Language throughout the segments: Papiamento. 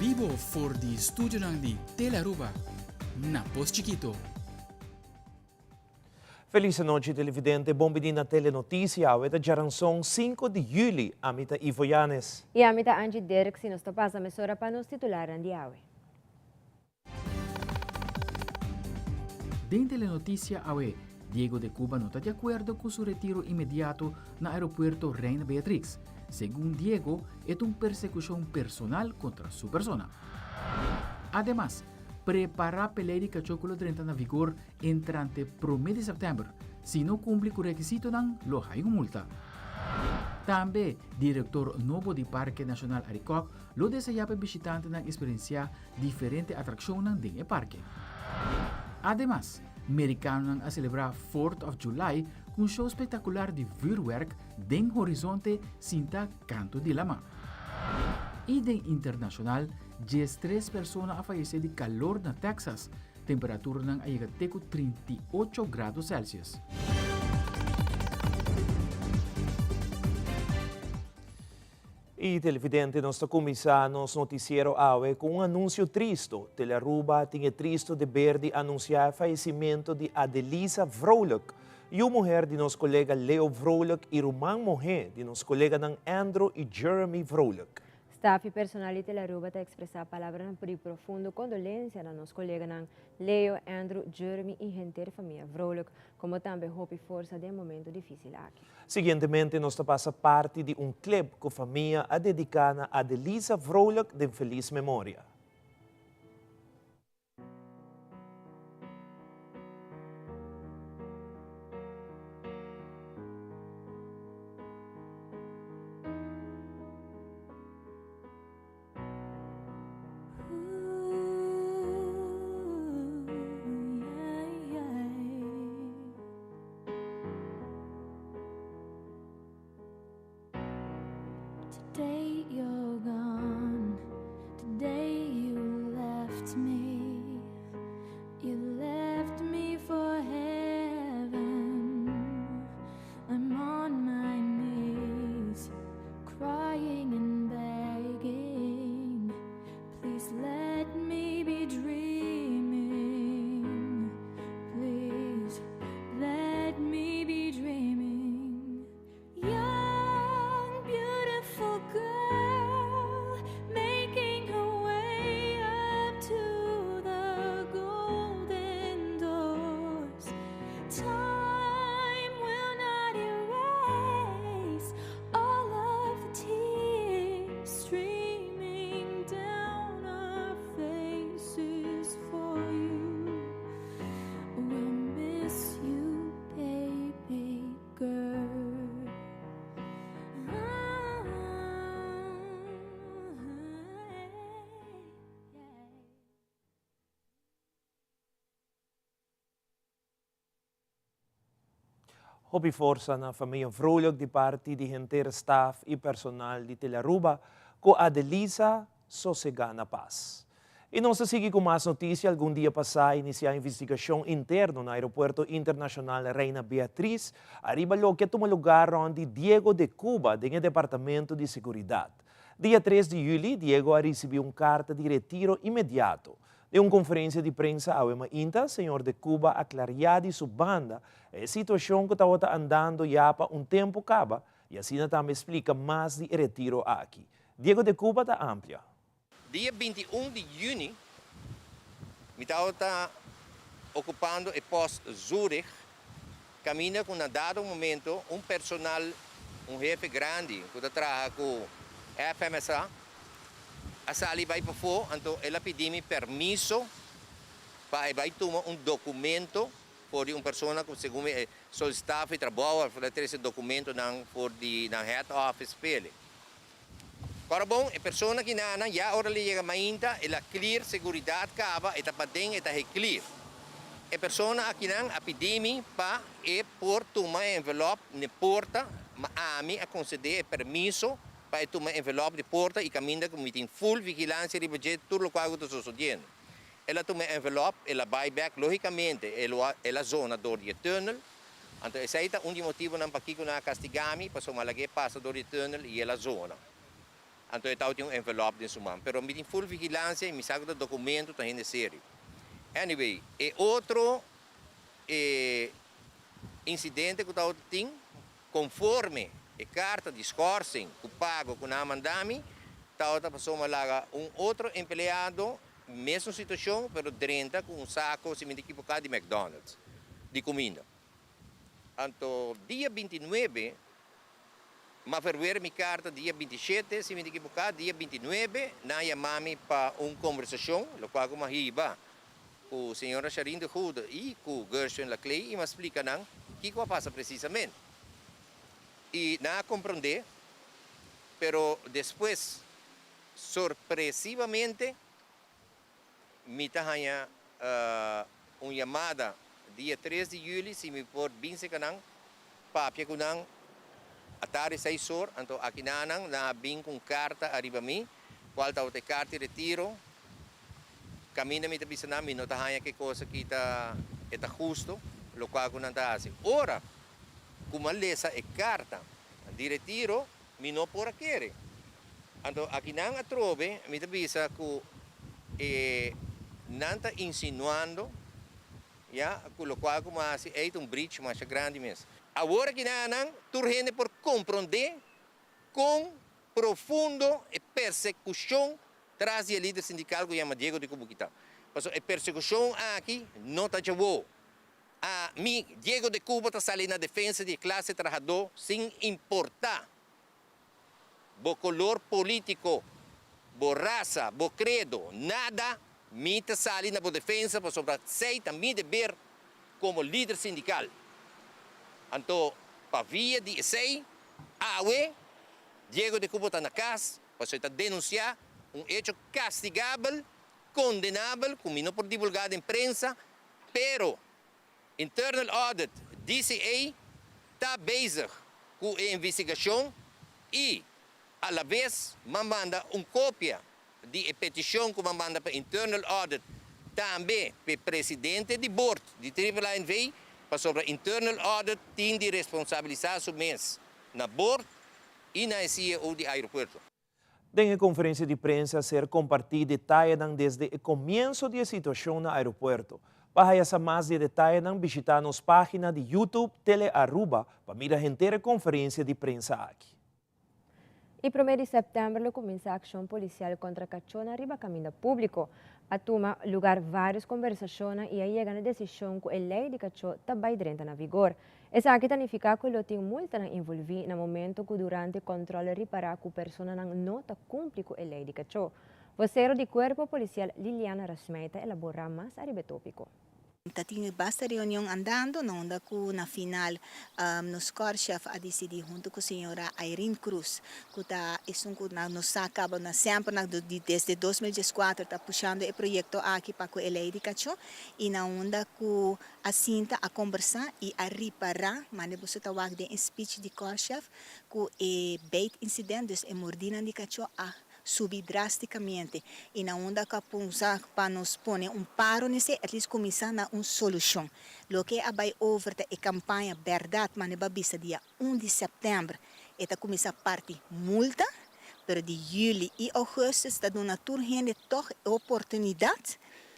Bibo for di studionan di Telearuba na Pos Chikito. Feliz anochi televidente, bon bini na Telenoticia. Awe ta djaranson 5 di juli. Ami ta Ivo Yanes. I ami ta Angie Dirks i nos ta pasa mesora pa nos titularnan di awe. Den Telenoticia awe, Diego de Cuba no ta di acuerdo cu su retiro inmediato na aeropuerto Reina Beatrix. Segun Diego, e ta un persecucion personal contra su persona. Ademas, prepara p'e ley di cacho cu lo drenta na vigor entrante prome di september. Si no cumpli cu rekisitonan, lo hay un multa. Tambe, director nobo di Parke Nacional Arikok lo desea p'e bishitantenan experiencia diferente atraccionnan den e parke. Ademas, mericanonan a celebra Fourth of July cu un show spectacular di vuurwerk den horizonte sinta canto di lama. Y den internacional, 13 persona a fayece di calor na Texas, Temperaturanan a yega te ku 38 grado Celsius. Y televidente, nos ta cuminsa nos noticiero awe cu un anuncio tristo. Telearuba tin e tristo deber di anuncia e fallecimento di Adelisa Vrolijk, yu muher di nos colega Leo Vrolijk y ruman muhe di nos coleganan Andrew y Jeremy Vrolijk. Staf i personal di Telearuba ta ekspresá palabranan di profundo kondolensia na nos koleganan Leo, Andrew, Jeremy i henter famia Vrolijk, komo tambe hopi forsa den e momentu difísil aki. Siguientemente nos ta pasa parti di un clip ku famia a dediká na Adelisa Vrolijk den felis memoria. Today you're gone, today you left me, you left me for heaven. I'm on my knees, crying and begging. Please let me be dreaming. Please let me be dreaming. Young, beautiful girl, making her way up to the golden doors. Time will not erase all of the tears streaming down our faces for you. We'll miss you, baby girl. Hopi forsa na famia Vrolijk di parti di henter staf y personal di Telearuba cu Adelisa sosega na pas. Y nos ta sigui cu mas noticia, algun dia pasa a inicia investigacion interno na Aeropuerto Internacional Reina Beatriz ariba loke a tuma lugar rond di Diego de Cuba den e Departamento di Seguridad. Dia tres di juli Diego a ricibi un carta di retiro inmediato. Den un conferencia di prensa awe mainta, señor de Cuba a claria di su banda e situacion cu tabata andando ya pa un tempo caba y asina tambe splica mas di e retiro aki. Diego de Cuba ta amplia. Dia 21 di juni mi tabata ocupando e post Zurich caminda cu na dado momento un personal, un hefe grandi cu ta traha cu FMSA a sali bai pafó, anto el a pidi mi permiso pa e bai tuma un documento for di un persona cu segun mi e solicitá for di trabou of el a trece documentonan for di nan head office p'ele. Ora bon, e persona ki na nan ya ora el a yega mainta el a clear seguridad caba, e ta paden e ta he clear. E persona akinan a pidi mi pa e por tuma e envelop n'e porta, ma ami a concede e permiso pa e tuma e envelop di porta y caminda cu mi tin full vigilancia riba dje tur locual cu ta sosodiendo. El a tuma e envelop, el a bay bek, logicamente el a zona door di e tunnel, Anto esei ta un di motibunan pakiko nan a kastigá mi, pasobra mi a lag'é pasa dor di e tùnel i el a zona. Anto e tabatin un envelop den su man. Pero mi tin full vigilancia y mi sa cu ta documento ta hende serio. Anyway, e otro e incidente cu tabatin conforme e carta di schorsing cu pago cu nan a manda mi, tabata pasobra mi a laga un otro empleado mesun situacion pero drenta cu un saco, si mi ta equivoca, di McDonald's di cuminda. Anto dia 29 m'a verwer mi carta dia 27, si mi ta equivoca, dia 29 nan a yama mi pa un conversacion, locual cu m'a hiba cu señora Sharin de Goede y cu Gershwin Laclay y m'a splica nan kico a pasa precisamente. Y nan a comprende, pero despues sorpresivamente mi ta haña un yamada dia 3 di juli si mi por bin cerca nan papia cu nan atardi 6 or. Anto aki nan nan a bin cu un carta ariba mi, cual tabata e carta di retiro. Caminda mi ta bisa nan mi no ta haña cu cos aki ta e ta husto locual cu nan ta haci. Ora cu m'a lesa e carta di retiro, mi no por a kere. Anto aki nan atrobe mi ta bisa cu e nan ta insinuando ya cu locual cu m'a haci ey ta un breach masha grandi mes. Awor aki nan tur hende por comprende con profundo e persecucion tras di e lider sindical cu yama Diego de Cuba kita. Pasobra e persecucion aki no ta djawo. Ami, Diego de Cuba, ta sali na defensa di e clase trahador sin importa bo color politico, bo rasa, bo credo, nada, mi ta sali na bo defensa pasobra esey ta mi deber como lider sindical. Anto, pa via di esey, awe Diego de Cuba ta na cas pasobra e ta denuncia un hecho castigabel, condenabel, cu mi no por divulga den prensa, pero Internal Audit, DCA, ta bezig cu e investigacion y a la vez m'a manda un copia di e peticion cu m'a manda pa Internal Audit tambe p'e presidente di board di Triple A NV, pasobra Internal Audit tin di responsabilisa su mes na board y na e CEO di aeropuerto. Den e conferencia di prensa a ser comparti detayenan desde e comienso di e situacion na aeropuerto. Pa haya sa mas di e detayenan, bishita nos pagina di YouTube Tele Aruba pa mira henter e conferencia di prensa aki. E 1 di september lo cuminsa accion policial contra cachonan riba caminda publico. A tuma lugar varios conversacion y a yega na e decision cu e ley di cacho ta bay drenta na vigor. Esaki ta nifica cu lo tin multanan envolvi na momento cu durante control ripara cu personanan no ta cumpli cu e ley di cacho. Vocero di Cuerpo Policial Liliana Rasmey ta elabora mas ariba e topico. Tin basta reunion andando, na unda cu na final nos korpschef a dicidi hunto cu señora Irene Cruz, cu ta esun cu nos a caba na semper na desde 2014 ta pushando e proyecto aki pa cu e ley di cacho y na unda cu a sinta a conversa y a ripara, mane boso ta wak den speech di korpschef, cu e bite incident, dus e mordina di cacho a subi drasticamente y na unda cu pa nos pone un paro n'esey, at least cuminsa na un solucion. Loke a bay over ta e campaña Berdad, mane b'a bisa dia 1 di september, e ta cuminsa parti multa, pero di juli y augustus ta duna tur hende toch oportunidad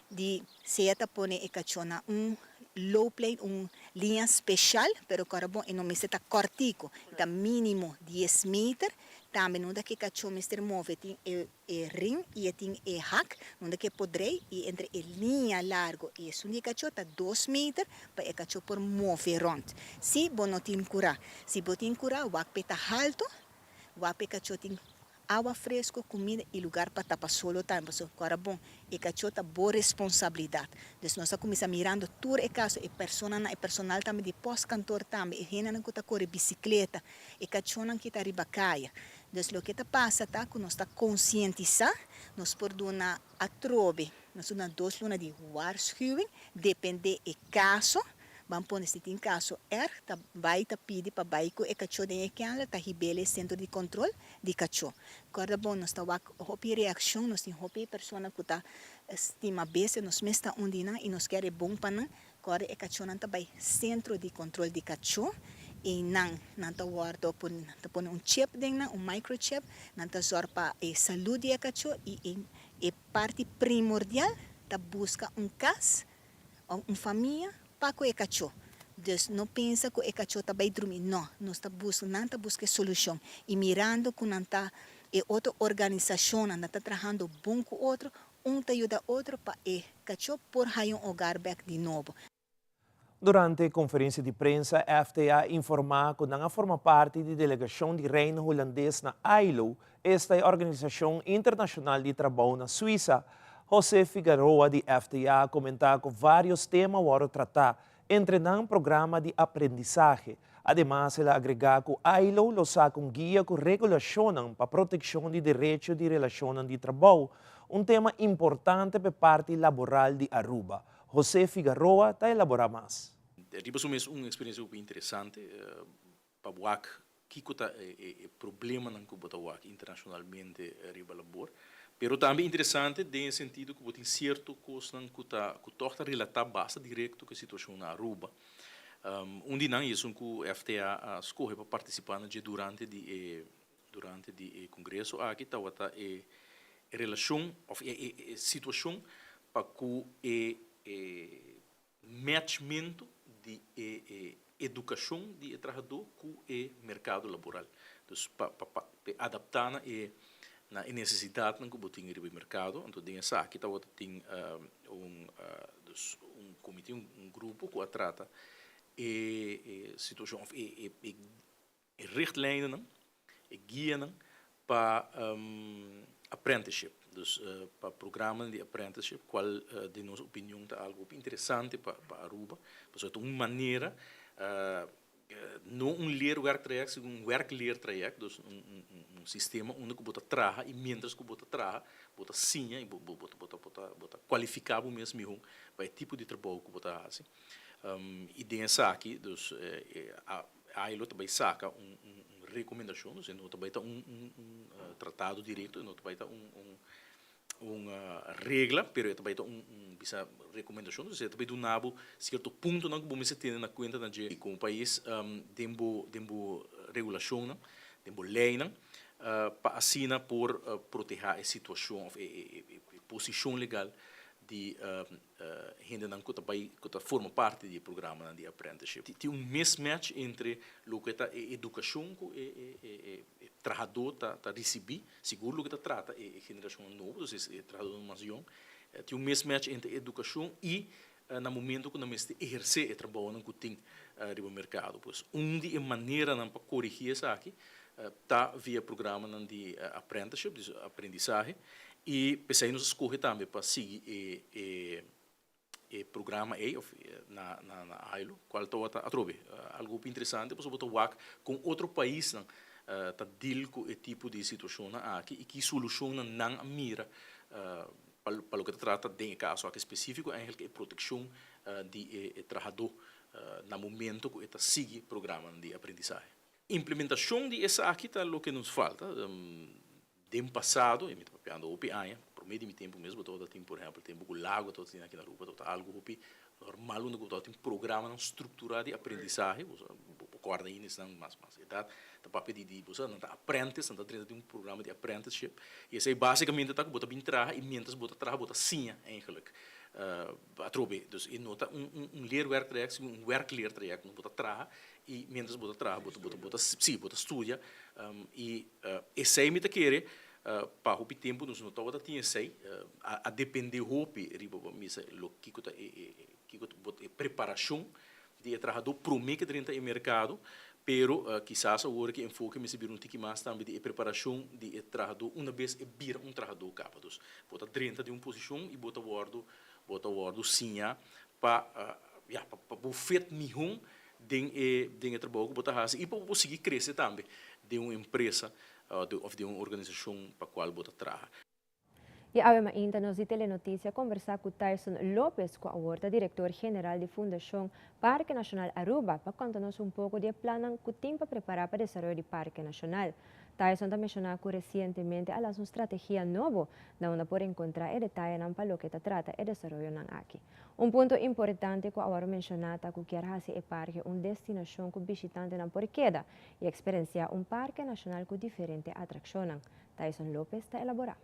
di sea ta pone e cacho na un looplijn, un linea special, pero awor bon, e no mester ta cortico, ta minimo 10 meter, tambe unda cu cacho mester move tin e ring y tin e hak, unda cu por draai y entre e linea largo y esun di cacho ta 2 meter pa e cacho por move rond. Si bo no tin cura, si bo tin cura, wak p'e ta halto, wak p'e cacho tin awa fresco, cuminda y lugar pa tapa solo tambe. So, awor bon, e cacho ta bo responsabilidad. Dus nos a cuminsa mirando tur e caso, e persona na e personal tambe di postkantoor tambe, e hendenan cu ta core bicicleta, e cachonan cu ta riba caya. Dus loke ta pasa ta cu nos ta conscientisa, nos por duna atrobe, nos duna 2 luna di waarschuwing, depende e caso, ban pone si tin caso erg, ta bay ta pidi pa bay cu e cacho den e kennel, ta hib'e centro di control di cacho. Awor bon, nos ta wak hopi reaccion, nos tin hopi persona cu ta stima bestia, nos mes ta un di nan y nos kier bon pa nan, awor e cachonan ta bay centro di control di cacho. Y nan, nan ta wordo pon, ta pone un chip den nan, un microchip, nan ta zorg pa e salud di e cacho y e parti primordial ta busca un cas of un famia pa cu e cacho. Dus no pensa cu e cacho ta bay drumi, no, nos ta busca, nan ta busca e solucion y mirando cu nan ta e otro organisacionnan nan ta trahando bon cu otro, un ta yuda otro pa e cacho por haya un hogar bek di nobo. Durante conferencia di prensa, FTA a informa cu nan a forma parti di delegacion di Reino Hulandes na ILO, esta e organisacion internacional di trabou na Suiza. José Figueroa di FTA a comenta cu varios tema a wordo trata, entre nan programa di aprendisahe. Ademas, el a agrega cu ILO lo saca un guia cu regulacionnan pa proteccion di derecho di relacionnan di trabou, un tema importante pa e parti laboral di Aruba. José Figueroa ta elabora mas. Riba su mes un experiencia hopi interesante pa wak kico ta e problemanan cu bo ta wak internacionalmente riba labor. Pero tambe interesante den e sentido cu bo tin cierto cosnan cu ta cu toch ta relata basta directo cu e situacion na Aruba. Un di nan y esun cu FTA a scoge pa participa na dje durante di e durante di e congreso aki tawata e relacion of e situacion pa cu e matchmento di e educacion di e trahador cu e mercado laboral. Dus pa pa adapta na e na e necesidadnan cu bo tin riba e mercado. Anto den esaki tawata tin un dus un comite, un grupo cu a trata e situacion of e E richtlijnennan, e guianan pa apprenticeship, dus pa programanan di apprenticeship, cual den nos opinion ta algo hopi interesante pa Aruba, pasobra ta un manera, no un leerwerktraject, sino un werkleertraject, dus un sistema unda cu bo ta traha y mientras cu bo ta traha bo ta siña y bo ta cualifica bo mes miho pa e tipo di trabou cu bo ta haci. Y den esaki, dus ILO ta bay saca un recomendacion, dus e no ta bay ta un tratado directo, e no ta bay ta un regla, pero e ta bay ta un bisa recomendacion, dus e ta bay duna bo cierto puntonan cu bo mester tene na cuenta na dje como pais den bo den bo regulacionnan, den bo leynan, pa asina por proteha e situacion of e posicion legal di hendenan ku ta bai ku ta forma parti di e programanan di apprenticeship. Tin un mismatch entre loke ta e edukashon ku e e trahadó ta ta risibí, sigur loke ta trata e generashonnan nobo, dus e trahadónan mas yòn, tin un mismatch entre edukashon i na momento ku nan mester ehersé e trabounan ku tin riba merkado. Pues un di e maneranan pa korigí esaki ta via programanan di apprenticeship, dus aprendisahe, I p'esei nos a skohe tambe pa sigui e e e programa ei of na na na ILO, kual tabata atrobe algu hopi interesante pasobra bo ta wak kon otro paisnan ta deal ku e tipo di situashonnan aki i ki solushonnan nan a mira pa pa loke ta trata den e kaso aki spesífiko eigenlijk e protekshon di e e trahadó na momento ku e ta sigui programanan di aprendisahe. Implementashon di esaki ta loke nos falta. Den pasado, i mi ta papiando hopi aña, promé di mi tempu mes bo tabata tin por ehèmpel tempu ku Lago tabata tin aki na Aruba tabata algu hopi normal unda ku bo tabata tin programanan strukturá di aprendisahe, bo sa bo kòrda ainda esnan mas mas edat ta papia di di bo sa nan ta apprentice nan ta drenta den un programa di apprenticeship i esei basikamente ta ku bo ta bin traha i miéntras bo ta traha bo ta siña eigenlijk atrobe dus e no ta un un leerwerktraject sino un werkleertraject unda bo ta traha i miéntras bo ta traha bo ta bo ta bo ta si bo ta studia i Esei mi ta kere, pa hopi tempu nos no tabata tin esei, a depende hopi riba bo misa lo kiko ta e kiko ta e preparashon di e trahadó promé ke drenta e merkado, pero kisas awor ke enfoke mester bira un tiki mas tambe di e preparashon di e trahadó una bes e bira un trahadó kaba. Dus bo ta drenta den un posishon i bo ta wòrdu bo ta wòrdu siña pa ya pa bo fit mihó den e den e trabou ku bo ta hasi i pa bo por sigui krese tambe den un empresa òf den un organisashon pa kual bo ta traha. I awe mainta nos di Telenoticia a kombersá ku Tyson Lopez ku awor ta direktor general di Fundashon Parke Nashonal Aruba pa konta nos un poko di e plannan ku tin pa prepará pa desaroyo di Parke Nashonal. Tyson ta menshoná ku resientemente a lansa un strategia nobo na unda por enkontrá e detayenan pa loke ta trata e desaroyonan aki. Un punto importante ku a wòrdu menshoná ta ku kier hasi e parke un destinashon ku bishitantenan por keda i eksperensiá un parke nashonal ku diferente atrakshonnan. Tyson Lopez ta elaborá.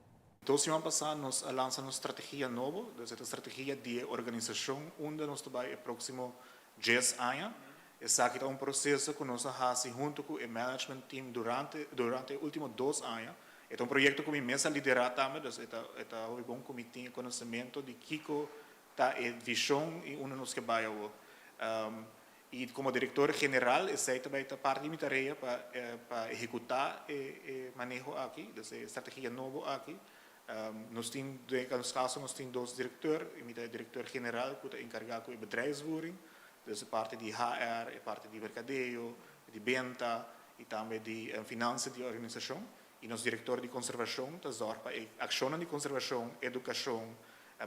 Dos siman pasá nos a lansa nos strategia nobo, dus e ta strategia di e organisashon unda nos ta bai e próksimo djes aña. Esaki ta un proseso ku nos a hasi huntu ku e management team durante durante e último dos aña. E ta un proyekto ku mi mes a liderá tambe, dus e ta e ta hopi bon ku mi tin e konosementu di kiko ta e vishon i unda nos ke bai awor. I komo direktor general esei ta bai ta parti di mi tarea pa pa ehekutá e e maneho aki, dus e strategia nobo aki. Nos tin, den nos kaso nos tin dos direktor, i mi ta e direktor general ku ta enkargá ku e bedrijfsvoering, dus e parti di HR, e parti di merkadeo, di benta i tambe di finansia di e organisashon. I nos direktor di konservashon ta zòrg pa e akshonnan di konservashon, edukashon,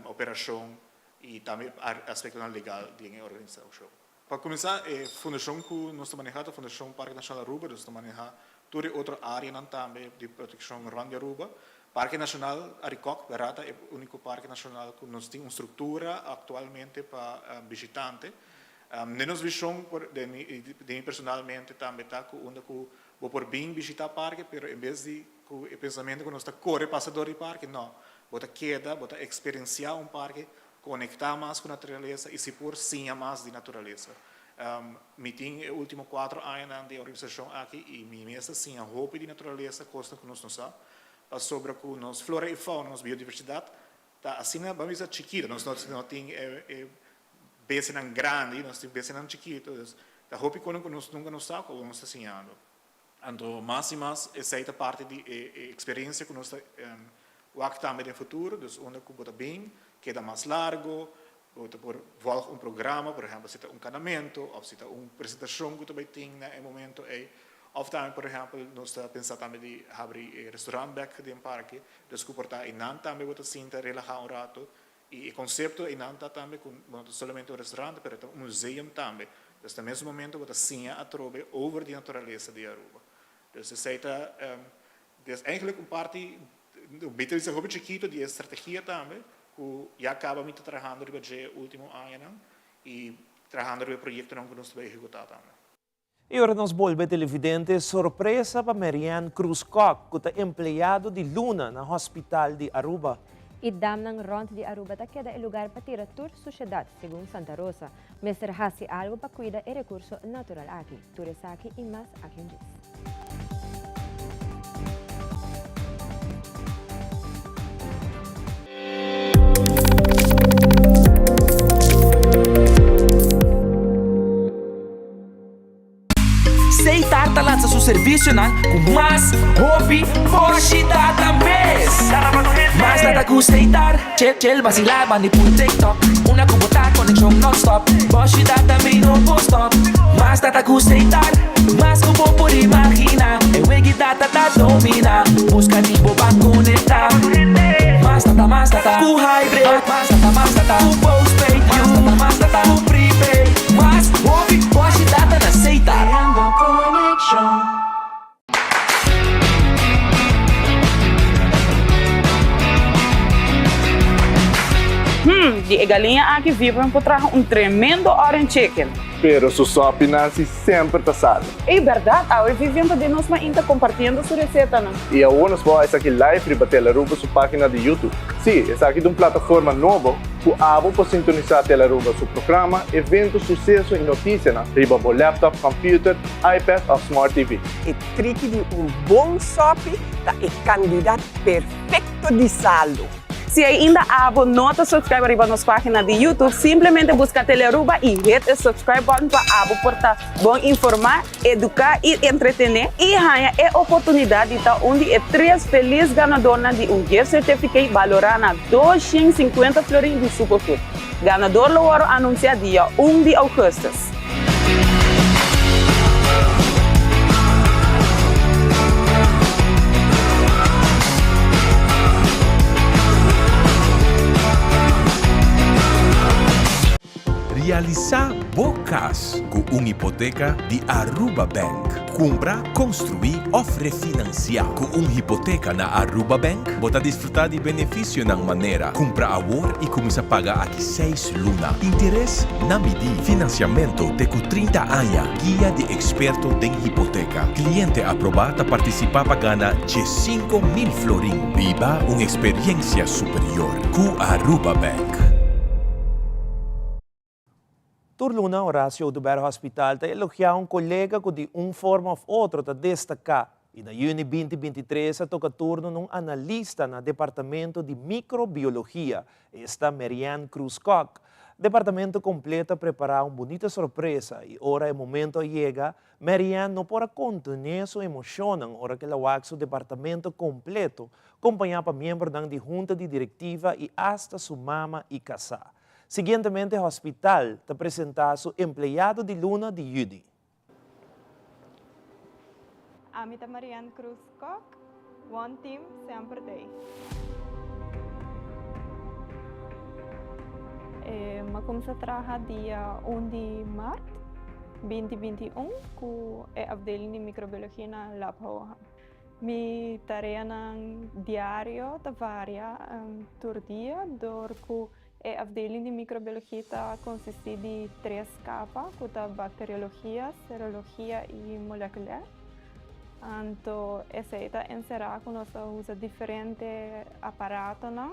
operashon i tambe aspektonan legal den e organisashon. Pa kuminsá, e fundashon ku nos ta manehá ta Fundashon Parke Nashonal Aruba, dus ta manehá tur e otro áreanan tambe di protekshon rònt di Aruba. Parke Nashonal Arikok, bèrdat, ta e úniko parke nashonal ku nos tin un struktura aktualmente pa bishitante. Den nos vishon, den mi personalmente tambe ta ku unda ku bo por bin bishitá parke, pero en bes di ku e pensamentu ku nos ta kore pasa dor di parke, nò, bo ta keda, bo ta eksperensiá un parke Konektá mas ku naturalesa i si por siña mas di naturalesa. Mi tin e último kuatro añanan den e organisashon aki i mi mes ta siña hopi di naturalesa, kosnan ku nos no sa, pasobra ku nos flora i fauna, nos biodiversidat ta asina, ban bisa chikito, nos no tin e bestianan grandi, nos tin bestianan chikito, dus ta hopi kosnan ku nos nunka no sa ku awor nos ta siñando. Anto mas i mas esei ta parti di e eksperensia ku nos ta wak tambe den futuro, dus unda ku bo ta bin keda mas largo, bo ta por vòlg un programa, por ehèmpel si ta un kanamentu òf si ta un presentashon ku ta bai tin na e momento ei, òf tambe por ehèmpel nos ta pensa tambe di habri e restorant bèk den parke, dus ku por ta einan tambe bo ta sinta relahá un rato I e konsepto einan ta tambe ku bo no ta solamente un restaurante pero ta un museum tambe. Dus na mes momento bo ta siña atrobe over di naturalesa di Aruba. Dus esei ta des eigenlijk un parti, mi ta bisa hopi chikito di e strategia tambe ku ya kaba mi ta trahando riba dje e ultimo añanan i trahando riba e proyektonan ku nos ta bai ehekutá tambe. I ora nos bolbe televidente, sorpresa pa Marianne Cruz Kok ku ta empleado di luna na Hospital di Aruba. E damnan rond di Aruba ta keda e lugar pa tira tur sushedat, segun Santa Rosa. Mester hasi algo pa cuida e recurso natural aki. Tur esaki y mas aki un djis. Setar ta lansa su servicionan cu mas hopi boshi data mes. Mas data cu Setar, chill chill vacila bandi pur TikTok. Una cu bo ta conexion non stop, boshi data mi no por stop. Mas data cu Setar, mas cu bo por imagina. E wegi data ta domina, busca di bo pa conecta. Mas data, mas data cu hybrid, mas data, mas data cu postpaid, mas data, mas data cu prepaid. Mas hopi boshi data na Setar. Creando conexion. Hmm, di e galiña aki Vibram por traha un tremendo orange chicken. Pero su sopi Nancy semper ta sali. Ey berdad, awe Vivian ta den nos mainta compartiendo su recetanan. Y awor nos por esaki live riba Telaruba su pagina di YouTube. Sí, esaki ta un plataforma nobo cu abo por sintonisa Telaruba su programa, evento, suceso y noticianan riba bo laptop, computer, iPad of Smart TV. E triki di un bon sòpi ta e kandidat perfekto di salu. Si ainda abo no ta subscribe riba nos pagina di YouTube, simplemente busca Telearuba y hit e subscribe button pa abo por ta bon informa, educa y entretene y haña e oportunidad di ta un di e tres feliz ganadornan di un gift certificate balora na 250 florin di Superfood. Ganador lo wòrdu anuncia dia un di augustus. Realisa bo cas cu un hipoteca di Aruba Bank. Cumpra, construi of refinancia. Cu un hipoteca na Aruba Bank bo ta disfruta di beneficionan manera, cumpra awor y cuminsa paga aki seis luna. Interes na midi. Financiamento te cu 30 aña. Guia di experto den hipoteca. Cliente aproba ta participa pa gana 15,000 florin. Biba un experiencia superior cu Aruba Bank. Tur luna Horacio Oduber Hospital ta elogiá un kolega ku di un forma òf otro ta destaká i na yüni 2023 a toka turno na un analista na Departamento di Microbiologia, esta Marianne Cruz Kock. Departamento kompleto a prepará un bunita sorpresa i ora e momento a yega, Marianne no por a kontené su emoshonnan ora ku el a wak su departamento kompleto kompañá pa miembronan di hunta di direktiva i asta su mama i kasá. Siguientemente hospital ta presentá su empleado di luna di yüni. Ami ta Marianne Cruz Kok, One Team semper t'ei. Mi a kumsa traha dia un di mart 2021 ku e afdeling di microbiologia na Lab Hoha. Mi tareanan diario ta varia tur dia dor ku e afdeling di microbiologia ta konsistí di tres kapa ku ta bacteriologia, serologia i molekuler. Anto esei ta enserá ku nos ta usa diferente aparatonan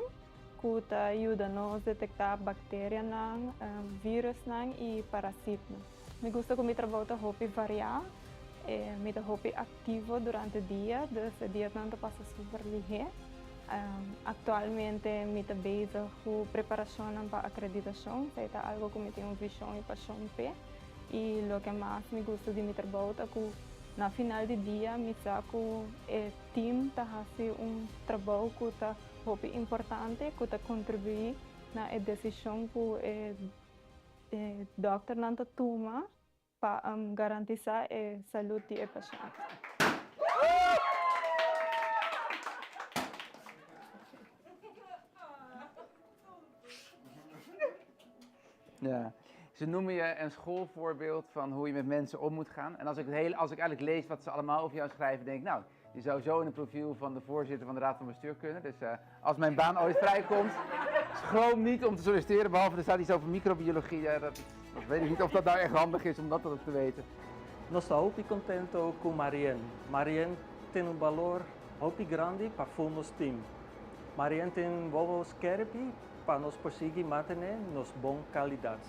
ku ta yuda nos detektá bakterianan, vírusnan i parasitnan. Mi gusta ku mi trabou ta hopi variá, mi ta hopi aktivo durante dia, dus e dianan ta pasa super lihé. Aktualmente mi ta bezig ku preparashonnan pa akreditashon, esei ta algu ku mi tin un vishon i pashon p'e. I loke mas mi gusta di mi trabou ta ku na final di dia mi sa ku e tim ta hasi un trabou ku ta hopi importante, ku ta kontribuí na e desishon ku e E dòkternan ta tuma pa garantisá e salud di e pashènt. Ja, ze noemen je een schoolvoorbeeld van hoe je met mensen om moet gaan. En als ik, het hele, als ik eigenlijk lees wat ze allemaal over jou schrijven, denk ik, nou, je zou zo in het profiel van de voorzitter van de Raad van Bestuur kunnen. Dus uh, als mijn baan ooit vrijkomt, schroom niet om te solliciteren. Behalve er staat iets over microbiologie. Ja, dat, dat weet ik niet of dat nou echt handig is om dat te weten. Nos ta hopi contento cu Mariën. Mariën tin un balor hopi grandi pa full nos team. Mariën tin wowo skerpi pa nos por sigui mantene nos bon calidad.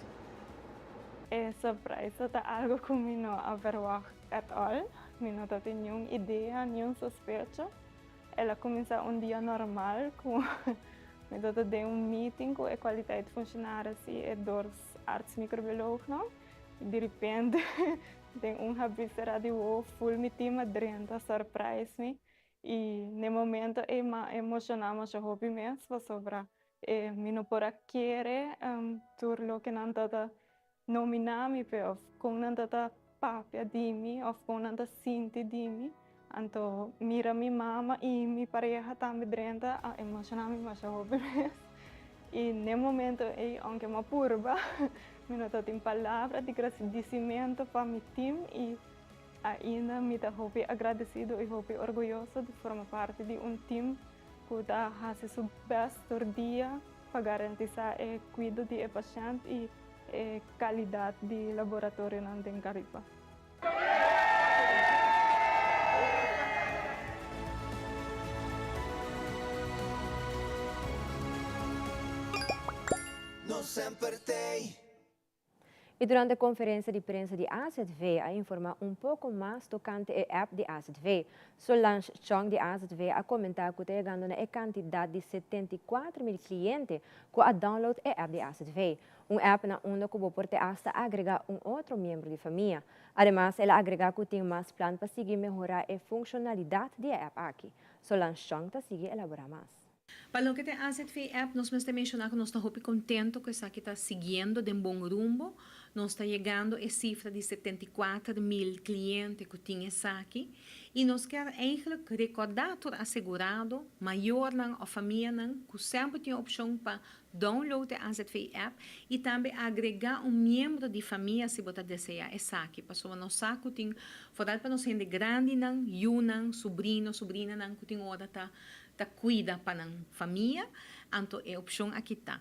E surprise ta algo cu mi no a verwacht at all. Mi no ta tin niun idea, niun sospecho. El a cuminsa un dia normal cu mi ta ta den un meeting cu e kwaliteit functionaris y e dorpsarts microbioloognan. Y di repente den un habri cera di wowo full mi team a drenta surprise mi y n'e momento ey m'a emociona masha hopi mes pasobra mi no por a kere tur loke nan ta ta Nominá mi p'e òf kon nan ta ta papia di mi òf kon nan ta sinti di mi. Anto mira mi mama i mi pareha tambe drenta a emoshoná mi masha hopi mes. I n'e momento ei ounke m'a purba mi no ta tin palabra di gradisimentu pa mi tim i ainda mi ta hopi agradesido i hopi orguyoso di forma parti di un tim ku ta hasi su bèst tur dia pa garantisá e kuido di e pashènt i e kalidat di laboratorionan den Caripa. Nos semper t'ey. I durante konferensia di prensa di azv a informá un poko mas tokante e app di azv. Solange Chong di azv a komentá ku ta yegando na e kantidat di 74,000 kliente ku a download e app di azv. Un app na unda ku bo por te asta agregá un otro miembro di famia. Ademas el a agregá ku tin mas plan pa sigui mehorá e funshonalidat di e app aki. Solange Chong ta sigui elaborá mas. Pa loke ta e AZV app, nos mester menshoná ku nos ta hopi kontento ku esaki ta siguiendo den bon rumbo. Nos ta yegando e cifra di 74.000 cliente cu tin esaki y nos kier eigenlijk recorda tur asegurado, mayornan of famianan cu semper tin opcion pa download e AZV app y tambe agrega un miembro di famia si bo ta desea esaki, pasobra nos sa cu tin, vooral pa nos hende grandinan, yunan, subrino, subrinanan cu tin ora ta ta cuida pa nan famia, anto e opcion aki ta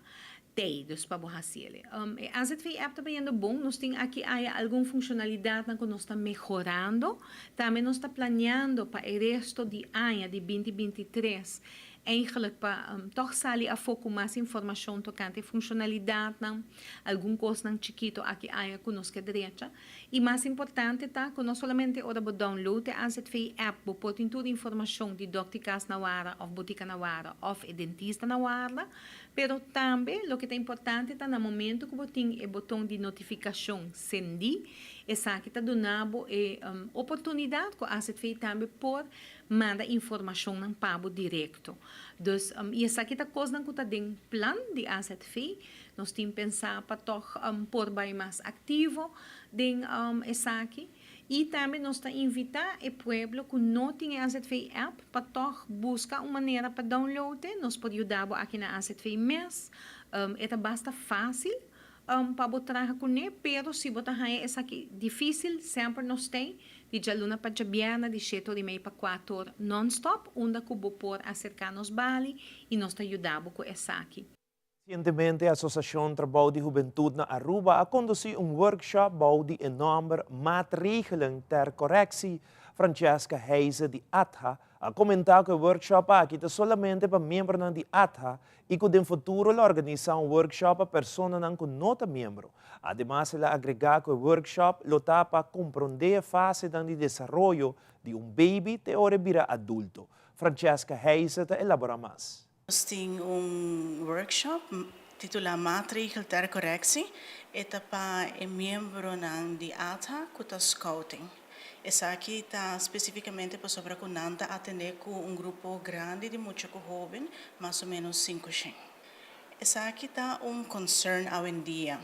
tey, dus pa bo haci ele. E AZV app ta bayendo bon, nos tin aki aya algun funcionalidadnan cu nos ta mehorando, tambe nos ta planeando pa e resto di aña di 2023 eigenlijk pa toch sali afo cu mas informacion tocante e funcionalidadnan, algun cosnan chikito aki aya cu nos ke drecha. Y mas importante ta cu no solamente ora bo download e AZV app bo por tin tur informacion di dokter cas na warda of botica na warda of e dentista na warda, pero tambe loke ta importante ta na momento cu bo tin e boton di notificacion cendi, esaki ta duna bo e oportunidad cu AZV tambe por manda informacionnan pa bo directo. Dus, y esaki ta cosnan cu ta den plan di AZV. Nos tin pensa pa tog por bay mas activo den esaki. Y tambe nos ta invita e pueblo cu no tin e AZV app pa tog busca un manera pa download e. Nos por yuda bo aki na AZV mes. E ta basta facil pa bo traha cune, pero si bo ta haya esaki dificil, semper nos tey di djaluna pa djabièrnè di shete or i mei pa kuater or non-stop, unda cu bo por acerca nos bali y nos ta yuda bo cu esaki. Resientemente Asociacion Trabou di Hubentud na Aruba a conduci un workshop bou di e nomber Maatregelen ter Correctie. Francesca Heijze di ATHA a comenta cu e workshop aki ta solamente pa miembronan di ATHA y cu den futuro lo organisa un workshop pa personanan cu no ta miembro. Ademas el a agrega cu e workshop lo ta pa compronde e fasenan di desaroyo di un baby te ora e bira adulto. Francesca Heijze ta elabora mas. Nos tin un workshop titula Maatregel ter Correctie. E ta pa e miembronan di ATHA cu ta scouting. Esaki ta specificamente pasobra cu nan ta atende cu un grupo grandi di mucha cu hoben, mas o menos 500. Esaki ta un concern awendia.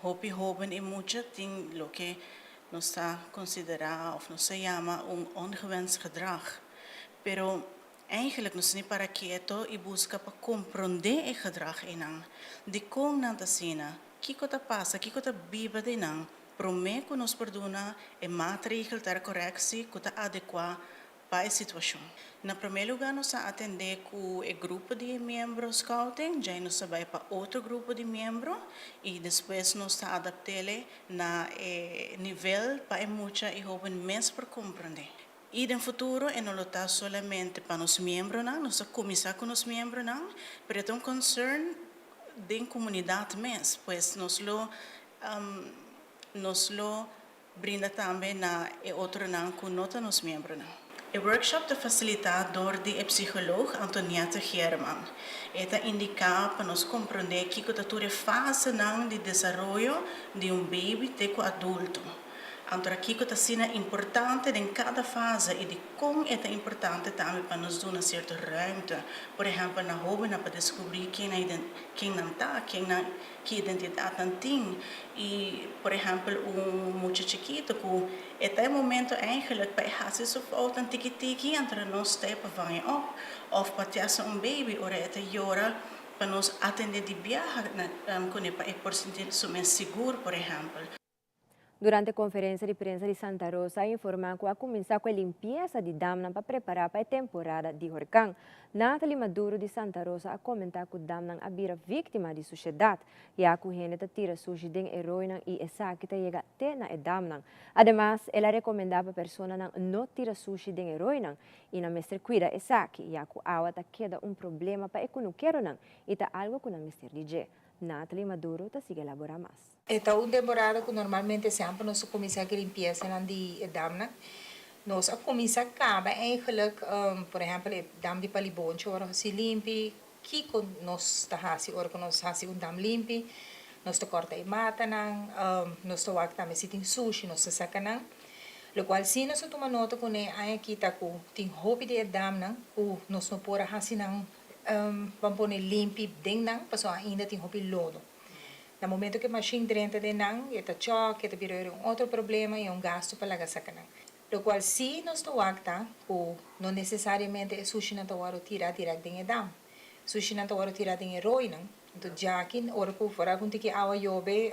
Hopi hoben y mucha tin loke nos ta considera of nos ta yama un ongewenst gedrag. Pero eigenlijk nos tin para keto y busca pa compronde e gedrag einan. Dicon nan ta asina? Kico ta pasa? Kico ta biba den nan? Prome cu nos por duna e maatregel ter correctie cu ta adecua pa e situacion. Na prome lugar nos a atende cu e grupo di miembro scouting, djai nos a bay pa otro grupo di miembro y despues nos ta adaptele na e nivel pa e mucha y hoben mes por comprende. Y den futuro e no lo ta solamente pa nos miembronan, nos a cuminsa cu nos miembronan, pero e ta un concern den comunidad mes, pues nos lo nos lo brinda tambe na e otronan cu no ta nos miembronan. E workshop ta facilita door di e psycholoog Antoniette Geerman. E ta indica pa nos compronde kico ta tur e fasenan di desaroyo di un baby te cu adulto. Anto kiko ta asina importante den kada fase i dikon e ta importante tambe pa nos duna sierto ruimte, por ehèmpel na hóbennan pa deskubrí ken nan ken nan ta, ken nan ki identidat nan tin i por ehèmpel un mucha chikitu ku e ta e momento eigenlijk pa e hasi su foutnan tiki tiki anto nos ta e pa vang e op òf pa tèst un baby ora e ta yora pa nos atendé di biaha kuné pa e por sinti su mes sigur por ehèmpel. Durante conferencia di prensa di Santa Rosa a informa cu a cuminsa cu e limpieza di damnan pa prepara pa e temporada di horcan. Nathalie Maduro di Santa Rosa a comenta cu damnan a bira victima di suciedad, ya cu hende ta tira sushi den e rooinan y esaki ta yega te na e damnan. Ademas, el a recomenda pa personanan no tira sushi den e rooinan y nan mester cuida esaki, ya cu awa ta keda un problema pa e cunukeronan y ta algo cu nan mester di dje. Nathalie Maduro ta sigui elabora mas. E ta un temporada ku normalmente semper nos a kuminsá ku limpiesa di e damnan. Nos a kuminsá kaba eigenlijk, por ehèmpel e dam di Palibonchi ora hasi limpi, kiko nos ta hasi ora ku nos hasi un dam limpi? Nos ta kòrta e matanan, nos ta wak tambe si tin sushi nos ta saka nan. Lokual si nos a tuma nota kuné aña aki ta ku tin hopi di e damnan ku nos no por a hasi nan, ban pone limpi den nan pasobra ainda tin hopi lodo. Na momento ku e mashin drenta den nan, e ta chòk, e ta bira un otro problema i un gastu pa laga saka nan. Lokual sí nos ta wak ta ku no nesesariamente e sushinan ta wòrdu tirá dirèkt den e dam. Sushinan ta wòrdu tirá den e roinan. Anto djaki ora ku for algun tiki awa yobe,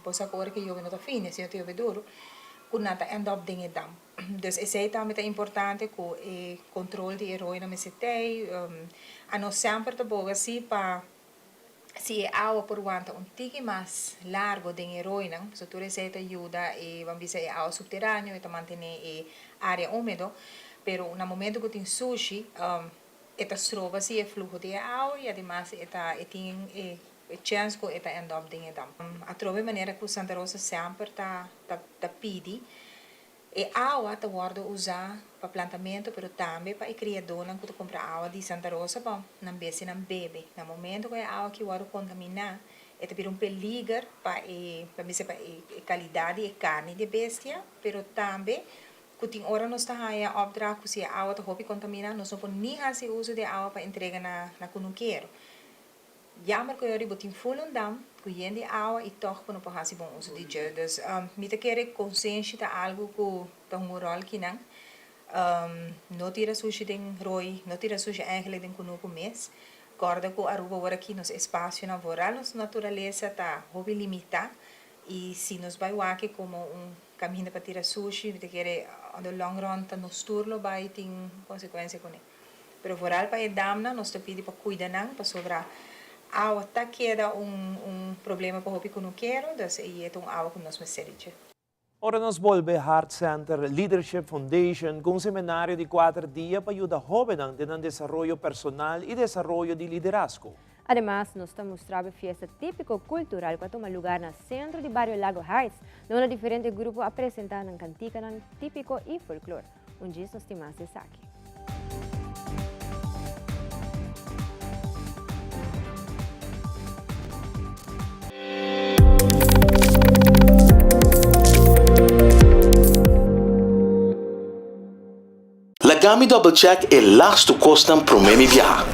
bo sa ku ora ku yobe no ta fini, si no ta yobe duru, ku nan ta end up den e dam. Dus esei tambe ta importante ku e kontrol di e roinan mester tei. Anos semper ta boga si pa Si e awa por wanta un tiki mas largo den e rooinan, pasobra tur esei ta yuda e, ban bisa e awa subteraneo, e ta mantene e area humedo, pero na momento ku tin sushi, e ta stroba si e fluho di e awa i ademas e ta e tin e chèns ku e ta end up den e dam. Atrobe manera ku Santa Rosa semper ta ta pidi E awa ta wòrdu usá pa plantamentu pero tambe pa e kriadónan ku ta kumpra awa di Santa Rosa pa nan bestianan bebe. Na momentu ku e awa aki wòrdu kontaminá e ta bira un peliger pa e pa bisa pa e kalidat di e karni di e bestia pero tambe ku tin ora nos ta haña òpdracht ku si e awa ta hopi kontaminá nos no por ni hasi uso di e awa pa entrega na na kunukero. Jammer ku yori bo tin ful un dam ku yen di awa i tòg bo no por hasi bon uso di dje. Dus mi ta kere konsenshi ta algu ku ta hunga un ròl kinan. No tira sushi den roi, no tira sushi eigenlijk den kunuku mes. Kòrda ku Aruba wor aki nos espasionan vooral nos naturalesa ta hopi limitá i si nos bai wak komo un kaminda pa tira sushi mi ta kere on the long run ta nos tur lo bai tin konsekuensia kuné. Pero vooral pa e damnan nos ta pidi pa cuida nan pasobra awa ta keda un un problema pa hopi cunukero, dus e ta un awa cu nos mester di dje. Ora nos bolbe Heart Center Leadership Foundation cu un seminario di kuater dia pa yuda hobennan den nan desaroyo personal y desaroyo di liderazgo. Ademas nos ta mustra bo e fiesta tipico cultural cu a tuma lugar na centro di bario Lago Heights, donde diferente grupo a presenta nan canticanan tipico y folklor. Un djis nos tin mas di esaki. Laga mi double check e lastu kosnan promé mi biaha.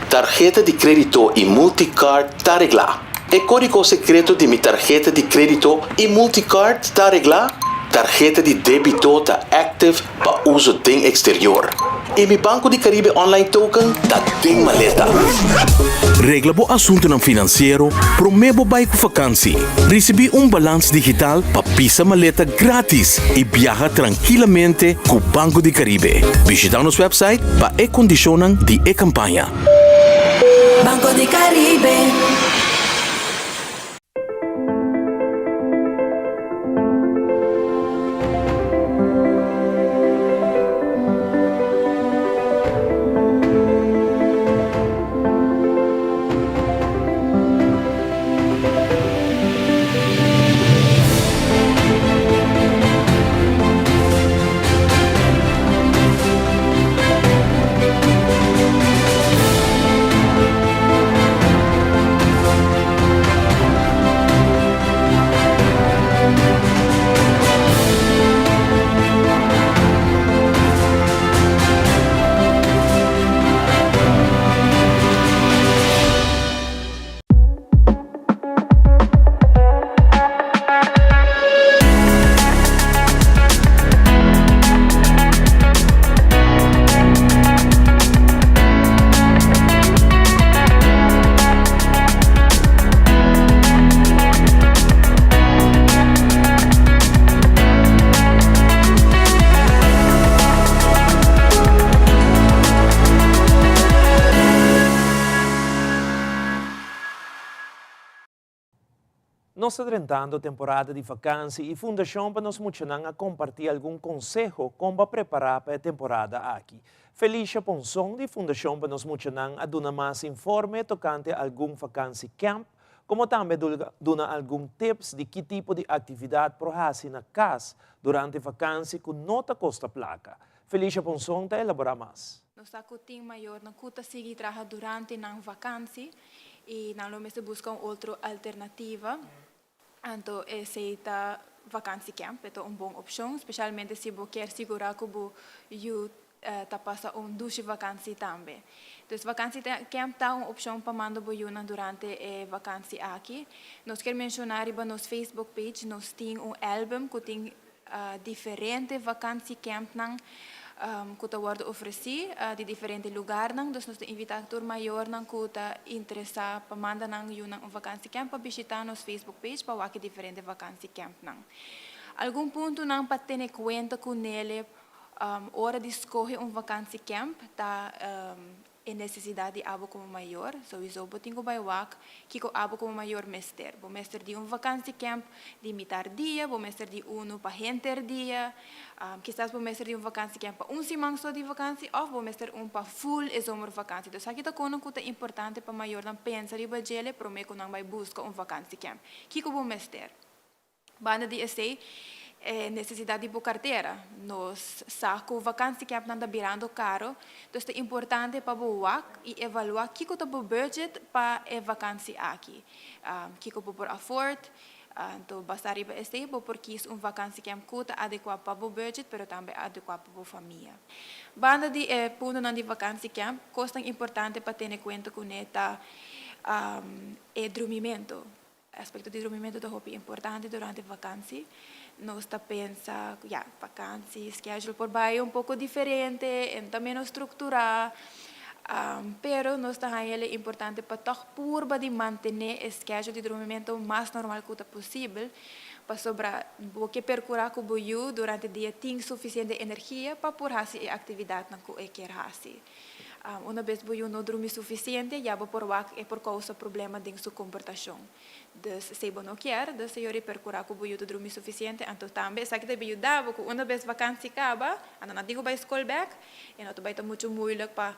Tarheta di krédito i multicard ta reglá. E kódigo sekreto di mi tarheta di krédito i multicard ta reglá? Tarheta di débito ta active pa uso den exterior? I mi Banco di Caribe Online Token ta den maleta? Regla bo asuntunan finansiero promé bo bai ku fakansi. Risibí un balans digital pa pisa maleta grátis i biaha trankilamente ku Banco di Caribe. Bishitá nos website pa e kondishonnan di e kampaña. Banco di Caribe. Nos ta drentando temporada di vakansi i Fundashon pa Nos Muchanan a kompartí algun konseho kon pa prepará pa e temporada aki. Felicia Ponson di Fundashon pa Nos Muchanan a duna mas informe tokante algun vakansi kèmp, komo tambe duna algun tips di ki tipo di aktividat por hasi na kas durante vakansi ku no ta kosta plaka. Felicia Ponson ta elaborá mas. Nos sa ku tin mayornan ku ta sigui traha durante nan vakansi i nan lo mester buska un otro alternativa. Anto esei ta vakansikamp, e ta un bon opshon, spesialmente si bo kier sigurá ku bo yu ta pasa un dushi vakansi tambe. Dus vakantie camp ta un opcion pa manda bo yiunan durante e vakantie aki. Nos kier menciona riba nos Facebook page, nos tin un album cu tin diferente vakantie campnan cu ta wordo ofreci di diferente lugarnan. Dus nos ta invita tur mayornan cu ta interesa pa manda nan yiunan un vakantie camp pa bishita nos Facebook page pa wak diferente vakantie campnan. Algun puntonan pa tene cuenta cu nele ora di scoge un vakantie camp ta e necesidad di abo como mayor. Sowieso bo tin cu bay wak kico abo como mayor mester. Bo mester di un vakantie camp di mitar dia, bo mester di uno pa henter dia, kisas bo mester di un vakantie camp pa un siman so di vakantie of bo mester un pa full e zomervakantie. Dus aki ta cosnan cu ta importante pa mayornan pensa riba djele prome cu nan bay busca un vakantie camp. Kico bo mester? Banda di esey, e necesidad di bo cartera. Nos sa cu vakantie campnan ta birando caro, dus ta importante pa bo wak y evalua kico ta bo budget pa e vakantie aki. Kico bo por afford, anto basa riba esey bo por kies un vakantie camp cu ta adecua pa bo budget, pero tambe adecua pa bo famia. Banda di e puntonan di vakantie camp, cosnan importante pa tene cuenta cu ne ta e drumimento. Aspecto di drumimento ta hopi importante durante vakantie. Nos ta pensa, ja, vakantie, schedule por bay un poco diferente, y ta menos structura, pero nos ta haya importante pa toch purba di mantene e schedule di drumimento mas normal cu ta posibel, pasobra bo kier percura cu bo yiu durante dia tin suficiente energia pa por haci e actividadnan cu e kier haci. Un bes bo no drumi suficiente, ya bo por wak e por causa problema den su comportacion. Dus si bo no kier, dus e percura cu bo drumi suficiente, anto tambe esaki ta yuda cu un bes vakantie caba, anto nan tin cu bay school back, y no ta bay ta mucho moeilijk pa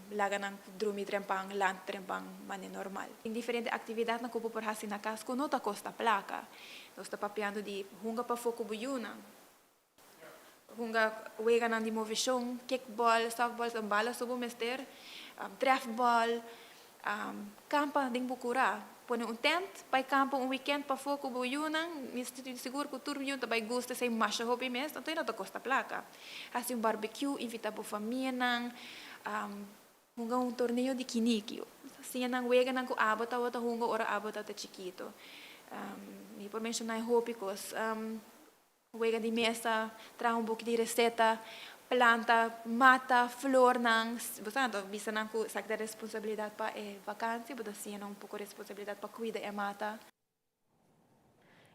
laga nan drumi trempan, lanta trempan, manera normal. Tin diferente actividadnan cu bo por haci na cas cu no ta costa placa. Nos ta papiando di hunga pafo cu bo yiunan. Hunga weganan di movecion, kickball, softball, un bala so bo mester, trefball, campa den bo cura. Pone un tent, bay campa un weekend pafo cu bo yiunan, mi ta sigur cu tur yiu ta bay gusta esey masha hopi mes, anto no ta costa placa. Haci un barbecue, invita bo famianan, hunga un torneo di kiniki. Asina nan weganan cu abo tawata hunga ora abo tawata chikito. Mi por menciona hopi cos. Wega di mesa, traha un buki di receta, planta, mata, flornan. Bo sa, bisa nan cu esaki ta responsabilidad pa e vakantie, bo ta siña un poco responsabilidad pa cuida e mata.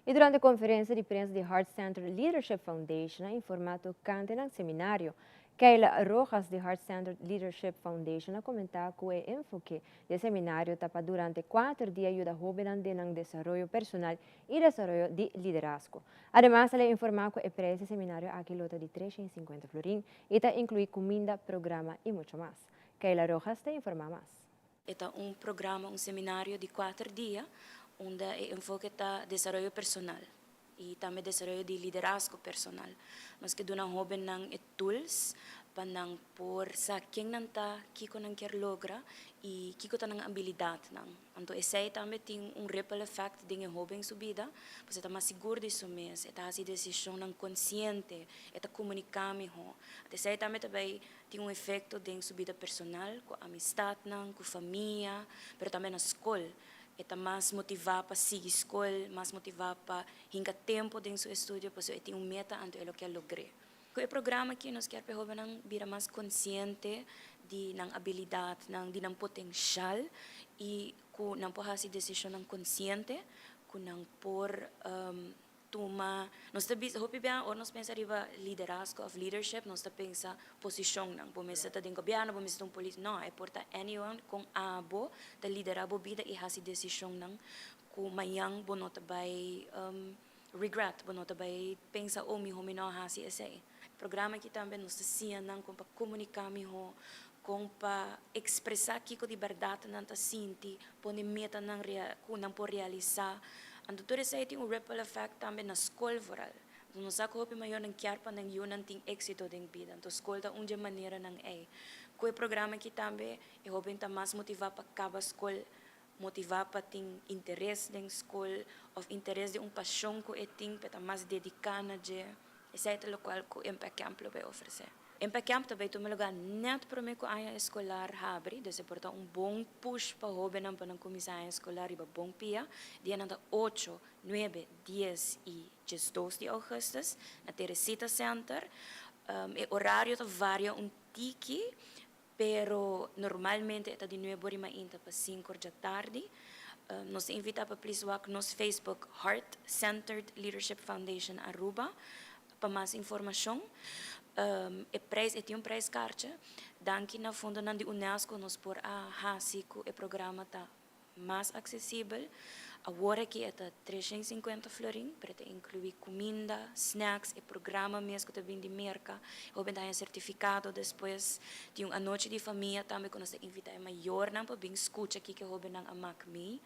Y durante e conferencia di prensa di Heart Center Leadership Foundation, a informa tocante e seminario. Keila Rojas di Heart Center Leadership Foundation a comenta cu e enfoke di e seminario ta pa durante 4 dia yuda hobennan den desaroyo personal y desaroyo di liderazgo. Ademas, el a informa cu e prijs di e seminario aki lo ta di 350 florin y ta inclui cuminda, programa y mucho mas. Keila Rojas ta informa mas. E un programa, un seminario di 4 dia, unda e enfoke ta desaroyo personal y tambe desaroyo di liderazgo personal. Nos kier duna hobennan e tools pa nan por sa ken nan ta, kico nan kier logra y kico ta nan habilidadnan. Anto esey tambe tin un ripple effect den e hoben su bida, pues e ta mas sigur di su mes, e ta haci decisionnan consciente, e ta comunica miho. Esey tambe tambe tin un efecto den su bida personal, cu amistadnan, cu famia, pero tambe na scol. E ta mas motiva pa sigui scol, mas motiva pa hinca tempo den su estudio, pues e tin un meta anto e lo kier logra. Cu e programa aki nos kier pa hobennan bira mas consciente di nan habilidadnan, di nan potencial y cu nan por haci decisionnan consciente, cu nan por tuma. Nos ta bisa hopi bien, ora nos pensa riba liderazgo of leadership, nos ta pensa posicionnan, bo mester ta den gobierno, bo mester ta un polis. No, e por ta anyone cu abo ta lidera bo bida y haci decisionnan cu mañan bo no ta bay regret, bo no ta bay pensa, "Oh, miho mi no haci esey." Programa aki tambe nos ta siña nan con pa comunica miho, con pa expresa kico di berdad nan ta sinti, pone metanan cu nan por realisa. Anto tur esey tin un ripple effect tambe na scol vooral. Nos sa cu hopi mayornan kier pa nan yiunan tin exito den bida. Anto scol ta un di e maneranan ey. Cu e programa aki tambe e hoben ta mas motiva pa caba scol, motiva pa tin interes den scol of interes den un pasion cu e tin, pa ta mas dedica na dje. Esey ta locual cu Impact Camp lo bay ofrece. Impact Camp ta bay tuma lugar net prome cu aña escolar habri, dus e por ta un bon push pa hobennan pa nan cuminsa aña escolar riba bon pia. Dianan ta ocho, nuebe, dies y diesdos di augustus na Teresita Center. E orario ta varia un tiki, pero normalmente e ta di nuebe ora y mainta pa cinco or djatardi. Nos ta invita pa please wak nos Facebook Heart Centered Leadership Foundation Aruba pa mas informacion. E prijs, e tin un prijskaartje. Danki na fondonan di UNESCO nos por a haci cu e programa ta mas aksesibel. Awor aki e ta 350 florin, pero e ta inkluí kuminda, snacks, e programa mes ku ta bin di Merka. E hoben ta haña sertifikado despues. Tin un anochi di famia tambe ku nos ta invitá e mayornan pa bin skucha kiko e hobennan a mak mee.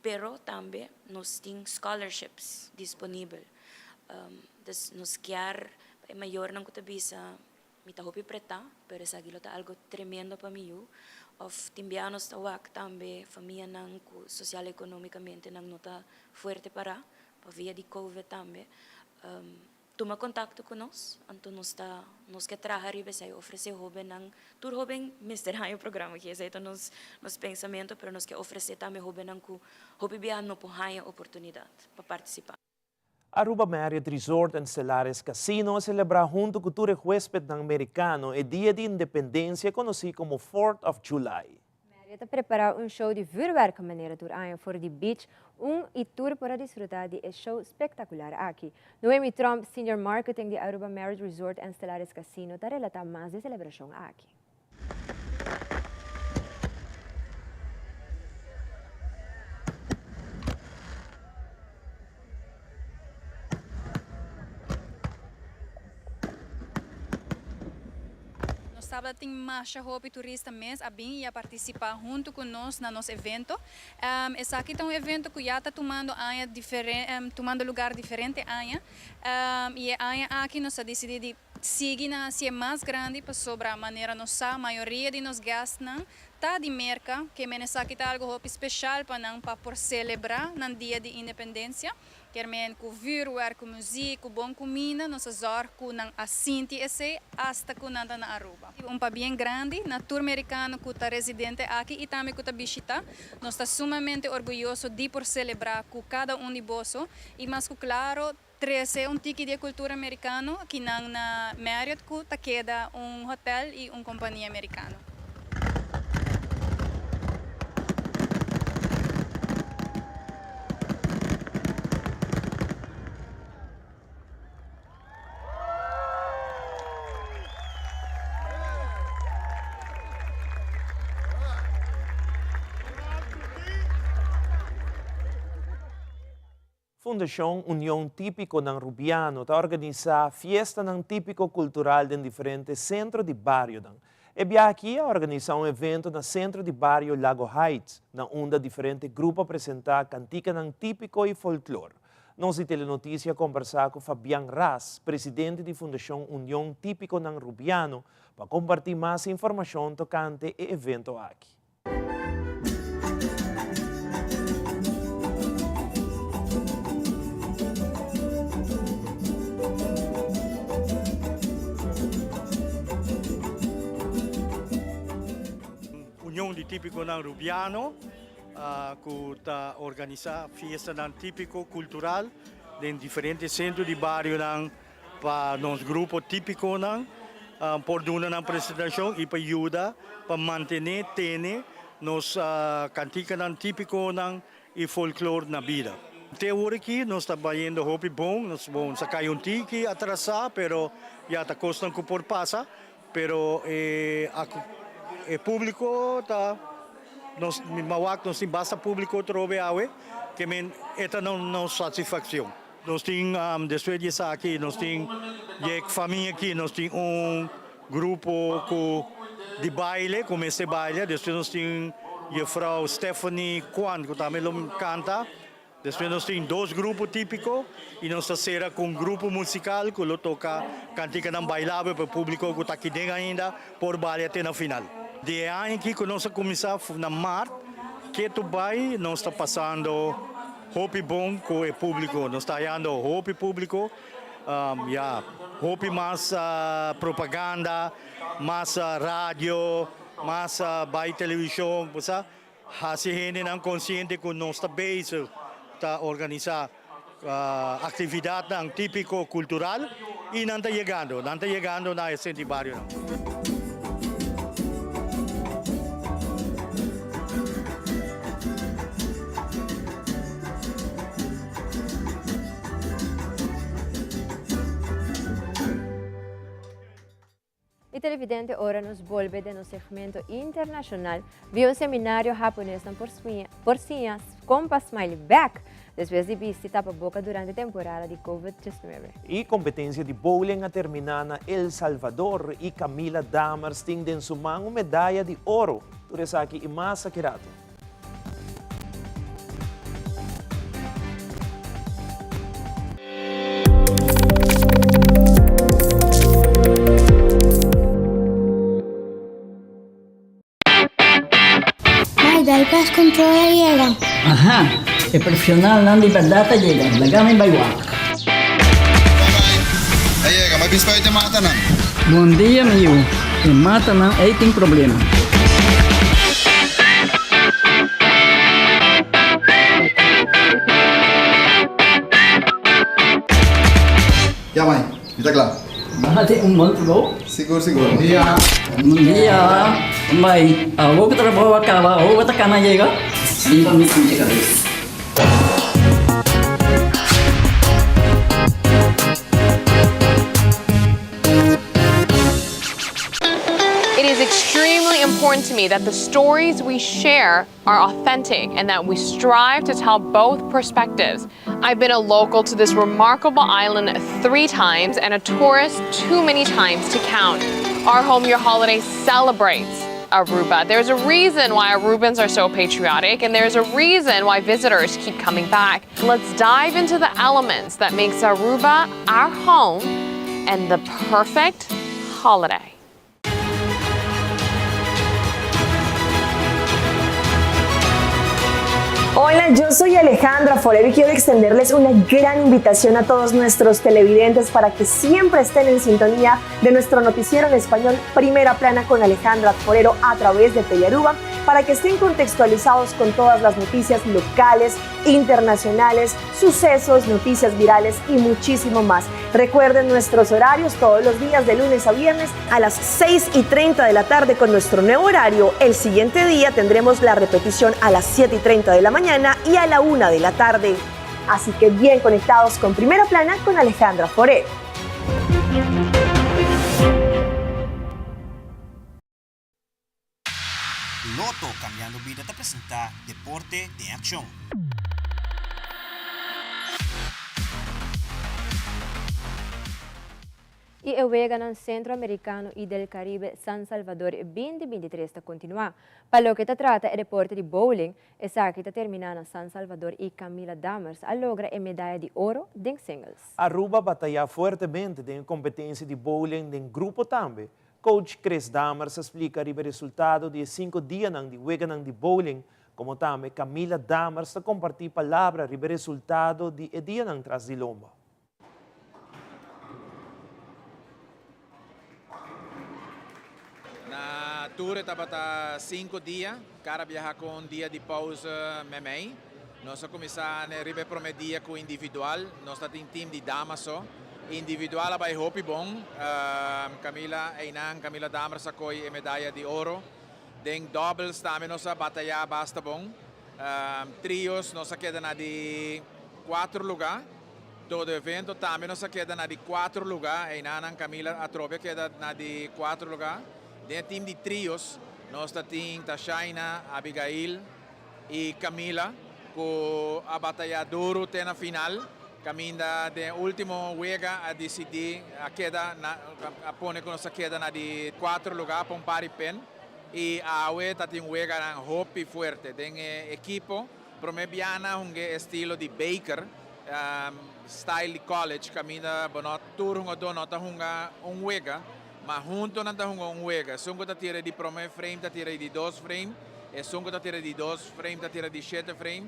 Pero tambe nos tin scholarships disponibel. Dus nos kier pa e mayornan ku ta bisa Mi ta hopi pretá, pero esaki lo ta algo tremendo pa mi yu. Of tin bia nos ta wak tambe famianan ku sosial ekonómikamente nan no ta fuerte pará, pa via di covid tambe. Tuma kontakto ku nos, anto nos ta nos ke traha riba esei, ofresé hóbennan, tur hóben mester haña programa aki, esei ta nos nos pensamentu, pero nos ke ofresé tambe hóbennan ku hopi bia no por haña oportunidat pa partisipá. Aruba Marriott Resort and Stellaris Casino a celebra hunto cu tur e huespednan Mericano e dia di independencia conoci como Fourth of July. Marriott a prepara un show di vuurwerk manera tur aña for di beach un y tur por a disfruta di e show spectacular aki. Noemi Tromp, Senior Marketing di Aruba Marriott Resort and Stellaris Casino ta relata mas di e celebracion aki. Nos tabata tin masha hopi turista mes a bin y a participa hunto cu nos na nos evento. Esaki ta un evento cu ya ta tumando aña tumando lugar diferente aña y e aña aki nos a dicidi di Sigui na hacié mas grandi pasobra manera nos sa mayoria di nos guestnan ta di Merca, ke men esaki ta algo hopi special pa nan pa por celebra nan dia di independencia. Kier men cu vuurwerk, cu muziek, cu bon cuminda nos a zorg cu nan a sinti esey hasta cu nan ta na Aruba. Un pabien grandi na tur Mericano cu ta residente aki y tambe cu ta bishita. Nos ta sumamente orguyoso di por celebra cu cada un di boso y mas cu claro, Trese un tiki di e kultura merikano akinan na Marriott ku ta keda un hotel i un kompania merikano. Fundashon Union Típikonan Rubiano ta organisá fiestanan típiko kultural den diferente sentro di barionan. E biaha akí a organisá un evento na sentro di bario Lago Heights, na unda diferente grupo a presentá kantikanan típiko i folklor. Nos di Telenotisia a kombersá ku Fabian Ras, presidente di Fundashon Union Típikonan Rubiano, pa kompartí mas informashon tokante e evento aki. Union di Típiconan Rubiano ku ta organisá fiestanan típiko kultural den diferente sentro di barionan Pa nos grupo típikonan por duna nan presentashon i pa yuda pa mantené, tene nos kantikanan típikonan i folklor na bida. Te awor aki nos ta bayendo hopi bon, nos bon sa kai un tiki atrasá pero ya ta kosnan ku por pasa, pero e e públiko ta nos mi mawak nos tin basta públiko trobe awe ke men e ta nos satisfakshon. Nos tin despues di esaki nos tin dje famia aki nos tin un grupo ku di baile ku mester baila despues nos tin jefrouw Stephanie Kwan ku tambe lo kanta despues nos tin dos grupo tipiko i nos ta sera ku un grupo musikal ku lo toka kantikanan bailabel pa e publiko ku ta aki den ainda por balia te na final. Di e aña aki ku nos a kuminsá na mart ketu bai nos ta pasando. Hopi bon ku e públiko. Nos ta hayando hopi públiko. Ya, Hopi mas propaganda, mas radio, mas bai televishon, bo sa, hasi hendenan konsiente ku nos ta bezig ta organisá aktividatnan típiko kultural i nan ta yegando, nan ta yegando na e sentro di barionan. Y televidente ora nos bolbe den nos segmento internacional vi un seminario japonés nan por siña con pa smile back despues di bisti tapaboca durante temporada di Covid-19. E competencia di bowling a termina na El Salvador y Camila Dammers tin den su man un medaya di oro. Tur esaki y mas aki rato. Mai, dal pest control a yega. Aha, e profesionalnan di berdad a yega. Laga mi bai wak. A yega, mi a bin spuit e matanan. Bon dia mi yu, e matanan ei tin problema. Ya mai, mi ta kla. Nan tin un bon trabou? Sigur sigur. Bon dia. Bon dia. Mai, awor ku trabou a kaba, awor bo ta kana yega? Riba mi pinche kabes. It is extremely important to me that the stories we share are authentic and that we strive to tell both perspectives. I've been a local to this remarkable island three times and a tourist too many times to count. Our Home Your Holiday celebrates Aruba. There's a reason why Arubans are so patriotic and there's a reason why visitors keep coming back. Let's dive into the elements that makes Aruba our home and the perfect holiday. Hola, yo soy Alejandra Forero y quiero extenderles una gran invitación a todos nuestros televidentes para que siempre estén en sintonía de nuestro noticiero en español Primera Plana con Alejandra Forero a través de Telearuba para que estén contextualizados con todas las noticias locales, internacionales, sucesos, noticias virales y muchísimo más. Recuerden nuestros horarios todos los días de lunes a viernes a las 6 y 30 de la tarde con nuestro nuevo horario. El siguiente día tendremos la repetición a las 7 y 30 de la mañana y a la 1 de la tarde. Así que bien conectados con Primera Plana con Alejandra Foré. Lotto Cambiando Bida ta presenta Deporte den Accion. Y e Weganan Centro Americano y del Caribe San Salvador 2023 ta continua. Pa loke ta trata e deporte di bowling, esaki ta termina na San Salvador y Camila Dammers a logra e medaya di oro den singles. Aruba bataya fuertemente den e competencia di bowling den grupo tambe. Coach Chris Dammers a splica riba e resultado di e cinco dianan di weganan di bowling, como tambe Camila Dammers ta comparti palabra riba e resultado di e dianan tras di lomba. Na tur e tabata cinco dia, cada biaha cu un dia di pauze memey. Nos a cuminsa riba e prome dia cu individual, nos ta tin team di dama so. Individual a bay hopi bon. Camila eynan, Camila Dammers a coy e medaya di oro. Den doubles tambe nos a bataya basta bon. Trios nos a keda na di cuatro luga. Todo evento tambe nos a keda na di cuatro luga. Eynanan Camila atrobe a keda na di cuatro luga. Den e team di trios nos ta tin Tashaina, Abigail y Camila cu a bataya duro te na final. Caminda den e ultimo wega a dicidi a keda na a pone cu nos a keda na di cuatro luga pa un par di pen y awe ta tin weganan hopi fuerte den e ekipo. Prome biaha hunga estilo di Baker style di college caminda bo no tur hungador no ta hunga un wega ma hunto nan ta hunga un wega. Esun cu ta tira di prome frame ta tira di dos frame, esun cu ta tira di dos frame ta tira di shete frame.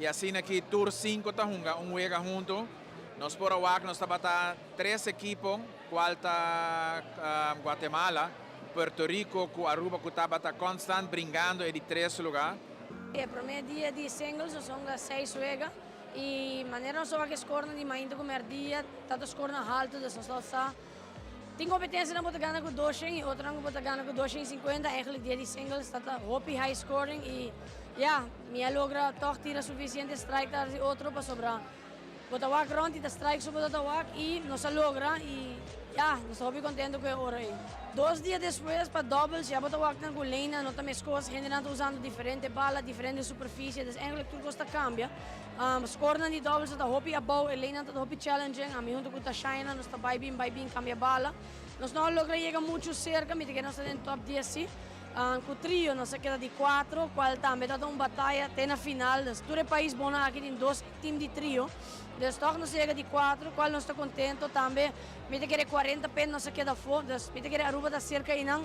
Y asina aki tur cinco ta hunga un wega hunto. Nos por a wak nos tabata tres ekipo. cual ta Guatemala, Puerto Rico cu Aruba cu tabata constant bringando e di tres lugar. E prome dia di singles nos hunga seis wega y manera nos a wak e scorenan di mainta cu merdia ta scorenan halto dus nos lo sa tin competencianan bo ta gana cu doshen y otronan cu bo ta gana cu doshen y cincuenta eigenlijk dia di singles ta ta hopi high scoring y ya mi a logra toch tira suficiente strike tras di otro pasobra Bo ta wak rond y ta strike so bo ta wak y nos a logra y ya, nos ta hopi contento cu e oro ey. Dos dia despues pa doubles ya bo ta wak nan cu lane no ta mescos, hendenan ta usando diferente bala, diferente superficie, dus eigenlijk tur cos ta cambia. Scorenan di doubles ta hopi abou, e lanenan ta hopi challenging, ami hunto cu Tashaina nos ta bay bin bay bin cambia bala. Nos no a logra yega mucho cerca, mi ta kere nos ta den top dies si. Cu trio nos a keda di cuatro, cual tambe ta un bataya te na final, dus tur e pais bonan aki tin dos. Team di trio. Dus toch nos a yega di cuatro, cual nos ta contento. Tambe mi ta kere cuarenta pen nos a keda afo. Dus mi ta kere Aruba ta cerca einan.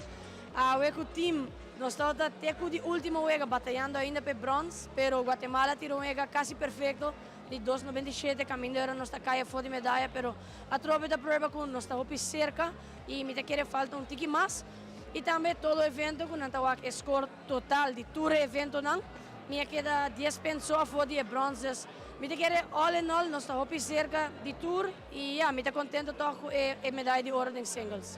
Awe cu team nos tabata te cu di ultimo wega batayando ainda p'e brons, pero Guatemala a tira un wega casi perfecto di dos 97 caminda ora nos ta cay afo di medaya, pero atrobe ta prueba cu nos ta hopi cerca y mi ta kere falta un tiki mas. Y tambe todo evento cu nan ta wak e score total di tur e eventonan. Mi a keda dies pen so afo di e brons dus mi ta kere all in all nos ta hopi cerca di tur y ya mi ta contento toch cu e medaya di oro den singles.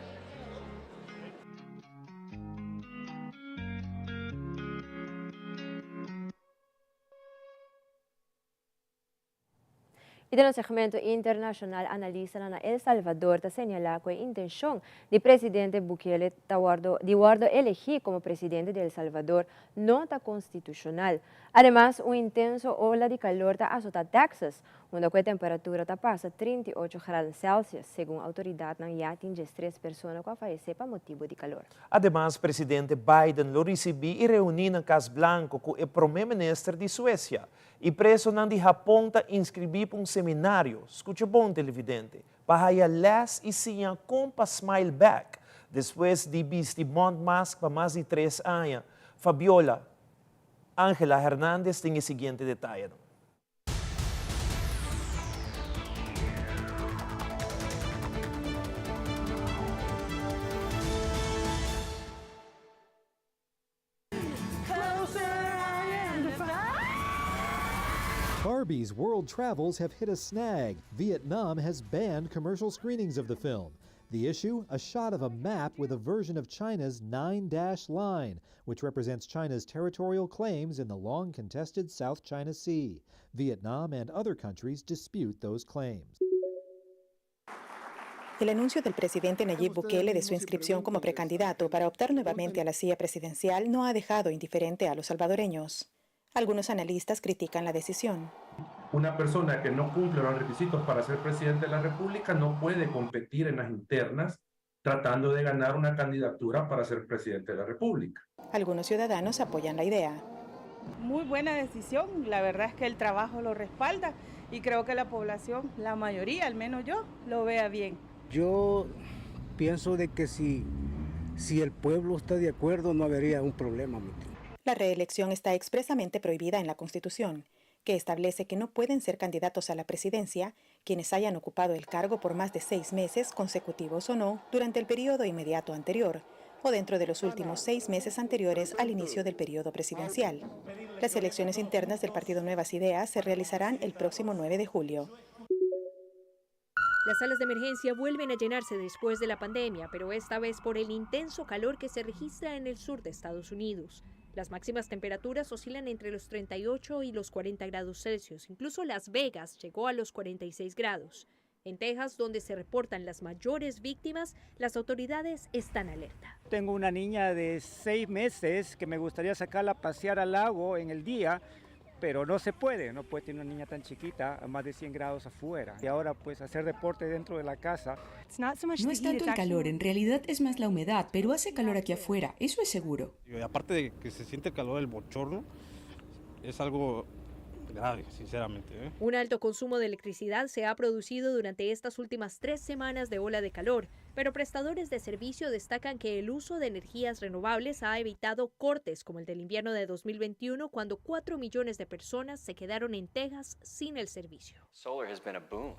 Y den nos segmento internacional analistanan na El Salvador ta señala cu e intencion di presidente Bukele ta wordo di wordo elegi como presidente di El Salvador no ta constitucional. Ademas un intenso ola di calor ta azota Texas, unda cu e temperatura ta pasa 38 graden Celsius, segun autoridadnan ya tin 13 persona cu a fayece pa motibo di calor. Ademas presidente Biden lo ricibi y reuni na Cas Blanco cu e prome minister di Suecia, E presonan di Hapon ta inskribí pa un seminario, skucha bon televidente, pa haya lès i siña kon pa smile back despues di bisti mondmask pa mas di tres aña. Fabiola Angela Hernandez tin e siguiente detayenan. Barbie's world travels have hit a snag. Vietnam has banned commercial screenings of the film. The issue? A shot of a map with a version of China's nine dash line, which represents China's territorial claims in the long contested South China Sea. Vietnam and other countries dispute those claims. El anuncio del presidente Nayib Bukele de su inscripción como precandidato para optar nuevamente a la silla presidencial no ha dejado indiferente a los salvadoreños. Algunos analistas critican la decisión. Una persona que no cumple los requisitos para ser presidente de la República no puede competir en las internas tratando de ganar una candidatura para ser presidente de la República. Algunos ciudadanos apoyan la idea. Muy buena decisión, la verdad es que el trabajo lo respalda y creo que la población, la mayoría, al menos yo, lo vea bien. Yo pienso de que si, si el pueblo está de acuerdo no habría un problema. La reelección está expresamente prohibida en la Constitución, que establece que no pueden ser candidatos a la presidencia quienes hayan ocupado el cargo por más de seis meses, consecutivos o no, durante el periodo inmediato anterior o dentro de los últimos seis meses anteriores al inicio del periodo presidencial. Las elecciones internas del Partido Nuevas Ideas se realizarán el próximo 9 de julio. Las salas de emergencia vuelven a llenarse después de la pandemia, pero esta vez por el intenso calor que se registra en el sur de Estados Unidos. Las máximas temperaturas oscilan entre los 38 y los 40 grados Celsius. Incluso Las Vegas llegó a los 46 grados. En Texas, donde se reportan las mayores víctimas, las autoridades están alerta. Tengo una niña de seis meses que me gustaría sacarla a pasear al lago en el día, pero no se puede, no puede tener una niña tan chiquita a más de 100 grados afuera. Y ahora pues hacer deporte dentro de la casa. No es tanto el calor, en realidad es más la humedad, pero hace calor aquí afuera, eso es seguro. Y aparte de que se siente el calor del bochorno, es algo grave, sinceramente. ¿eh? Un alto consumo de electricidad se ha producido durante estas últimas tres semanas de ola de calor, Pero prestadores de servicio destacan que el uso de energías renovables ha evitado cortes como el del invierno de 2021, cuando 4 millones de personas se quedaron en Texas sin el servicio.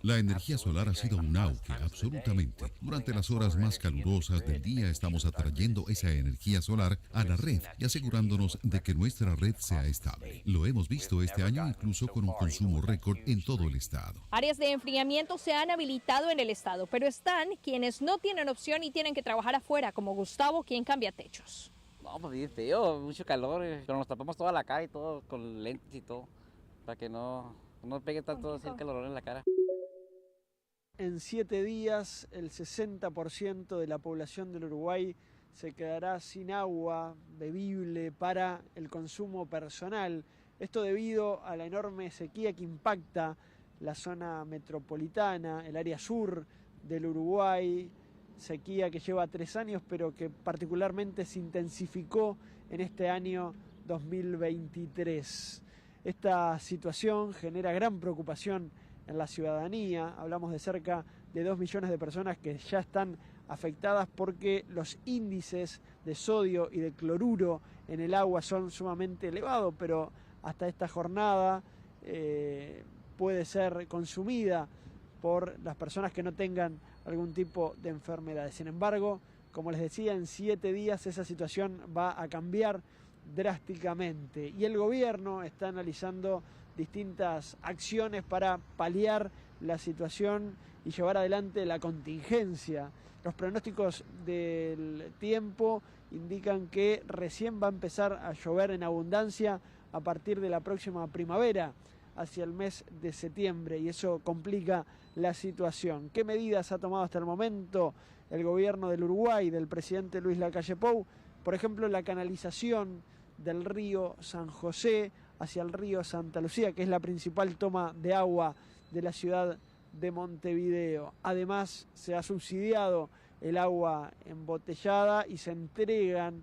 La energía solar ha sido un auge, absolutamente. Durante las horas más calurosas del día estamos atrayendo esa energía solar a la red y asegurándonos de que nuestra red sea estable. Lo hemos visto este año incluso con un consumo récord en todo el estado. Áreas de enfriamiento se han habilitado en el estado, pero están quienes no tienen opción y tienen que trabajar afuera, como Gustavo, quien cambia techos. No, pues bien feo, mucho calor, eh, pero nos tapamos toda la cara y todo con lentes y todo, para que no, no pegue tanto así el calor en la cara. En siete días, el 60% de la población del Uruguay se quedará sin agua bebible para el consumo personal. Esto debido a la enorme sequía que impacta la zona metropolitana, el área sur del Uruguay, sequía que lleva tres años, pero que particularmente se intensificó en este año 2023. Esta situación genera gran preocupación en la ciudadanía. Hablamos de cerca de 2 millones de personas que ya están afectadas porque los índices de sodio y de cloruro en el agua son sumamente elevados, pero hasta esta jornada eh, puede ser consumida por las personas que no tengan algún tipo de enfermedad. Sin embargo, como les decía, en siete días esa situación va a cambiar drásticamente y el gobierno está analizando distintas acciones para paliar la situación y llevar adelante la contingencia. Los pronósticos del tiempo indican que recién va a empezar a llover en abundancia a partir de la próxima primavera, hacia el mes de septiembre, y eso complica la situación. ¿Qué medidas ha tomado hasta el momento el gobierno del Uruguay, del presidente Luis Lacalle Pou? Por ejemplo, la canalización del río San José hacia el río Santa Lucía, que es la principal toma de agua de la ciudad de Montevideo. Además, se ha subsidiado el agua embotellada y se entregan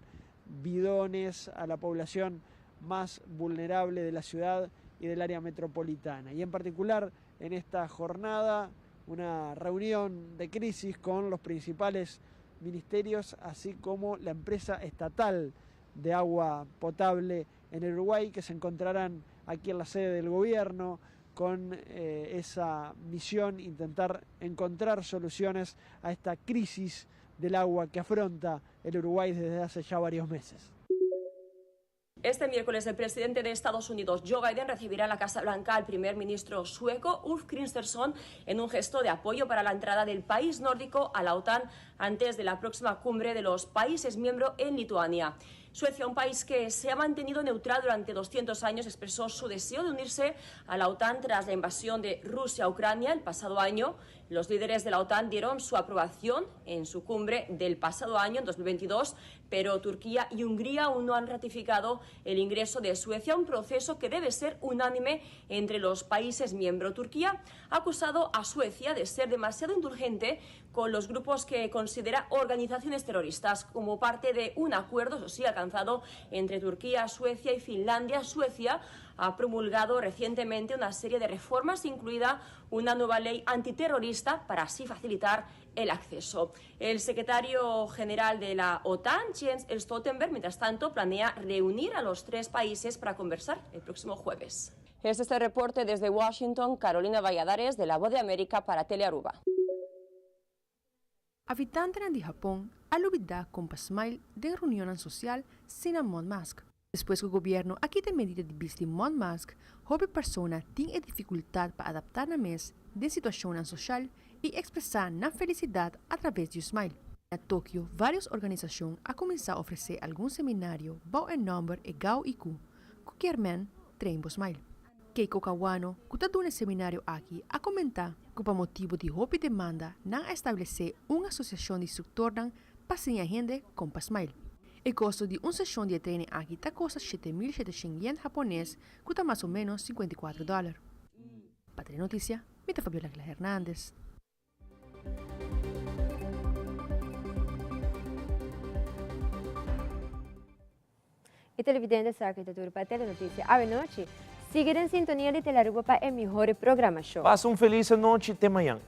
bidones a la población más vulnerable de la ciudad y del área metropolitana. Y en particular en esta jornada, una reunión de crisis con los principales ministerios, así como la empresa estatal de agua potable en el Uruguay, que se encontrarán aquí en la sede del gobierno con eh, esa misión, intentar encontrar soluciones a esta crisis del agua que afronta el Uruguay desde hace ya varios meses. Este miércoles el presidente de Estados Unidos, Joe Biden, recibirá en la Casa Blanca al primer ministro sueco, Ulf Kristersson, en un gesto de apoyo para la entrada del país nórdico a la OTAN antes de la próxima cumbre de los países miembros en Lituania. Suecia, un país que se ha mantenido neutral durante 200 años, expresó su deseo de unirse a la OTAN tras la invasión de Rusia a Ucrania el pasado año. Los líderes de la OTAN dieron su aprobación en su cumbre del pasado año, en 2022, pero Turquía y Hungría aún no han ratificado el ingreso de Suecia, un proceso que debe ser unánime entre los países miembros. Turquía ha acusado a Suecia de ser demasiado indulgente con los grupos que considera organizaciones terroristas, como parte de un acuerdo, eso sí, alcanzado entre Turquía, Suecia y Finlandia. Suecia ha promulgado recientemente una serie de reformas, incluida una nueva ley antiterrorista, para así facilitar el acceso. El secretario general de la OTAN, Jens Stoltenberg, mientras tanto, planea reunir a los tres países para conversar el próximo jueves. Este es el reporte desde Washington, Carolina Valladares, de La Voz de América para Telearuba. Habitantenan di Hapon a lubidá kon pa smile den reunionnan sosial sin nan mondmask. Despues ku gobièrnu a kita e medida di bisti mondmask, hopi persona tin e difikultat pa adaptá nan mes den situashonnan soshal i ekspresá nan felisidat atraves di un smile. Na Tokio vários organisashon a kuminsá ofresé algun seminario bou e nòmber Egao Iku, ku kier men train bo smile. Keiko Kawano, ku ta duna e seminario aki, a komentá ku pa motibu di hopi demanda nan a establesé un asosiashon di instruktornan pa siña hende kon pa smile. E kosto di un seshon di e training aki ta kosta 7700 yen hapones ku ta mas o ménos 54 dòler. Pa Telenotisia, mi ta Fabiola Aguilar Hernandez. E televidente sa ki ta dura pa Telenoticia awe nochi. Sigui den sintonia di Telearuba pa e mihor programashon. Pasa un felis anochi te mañan.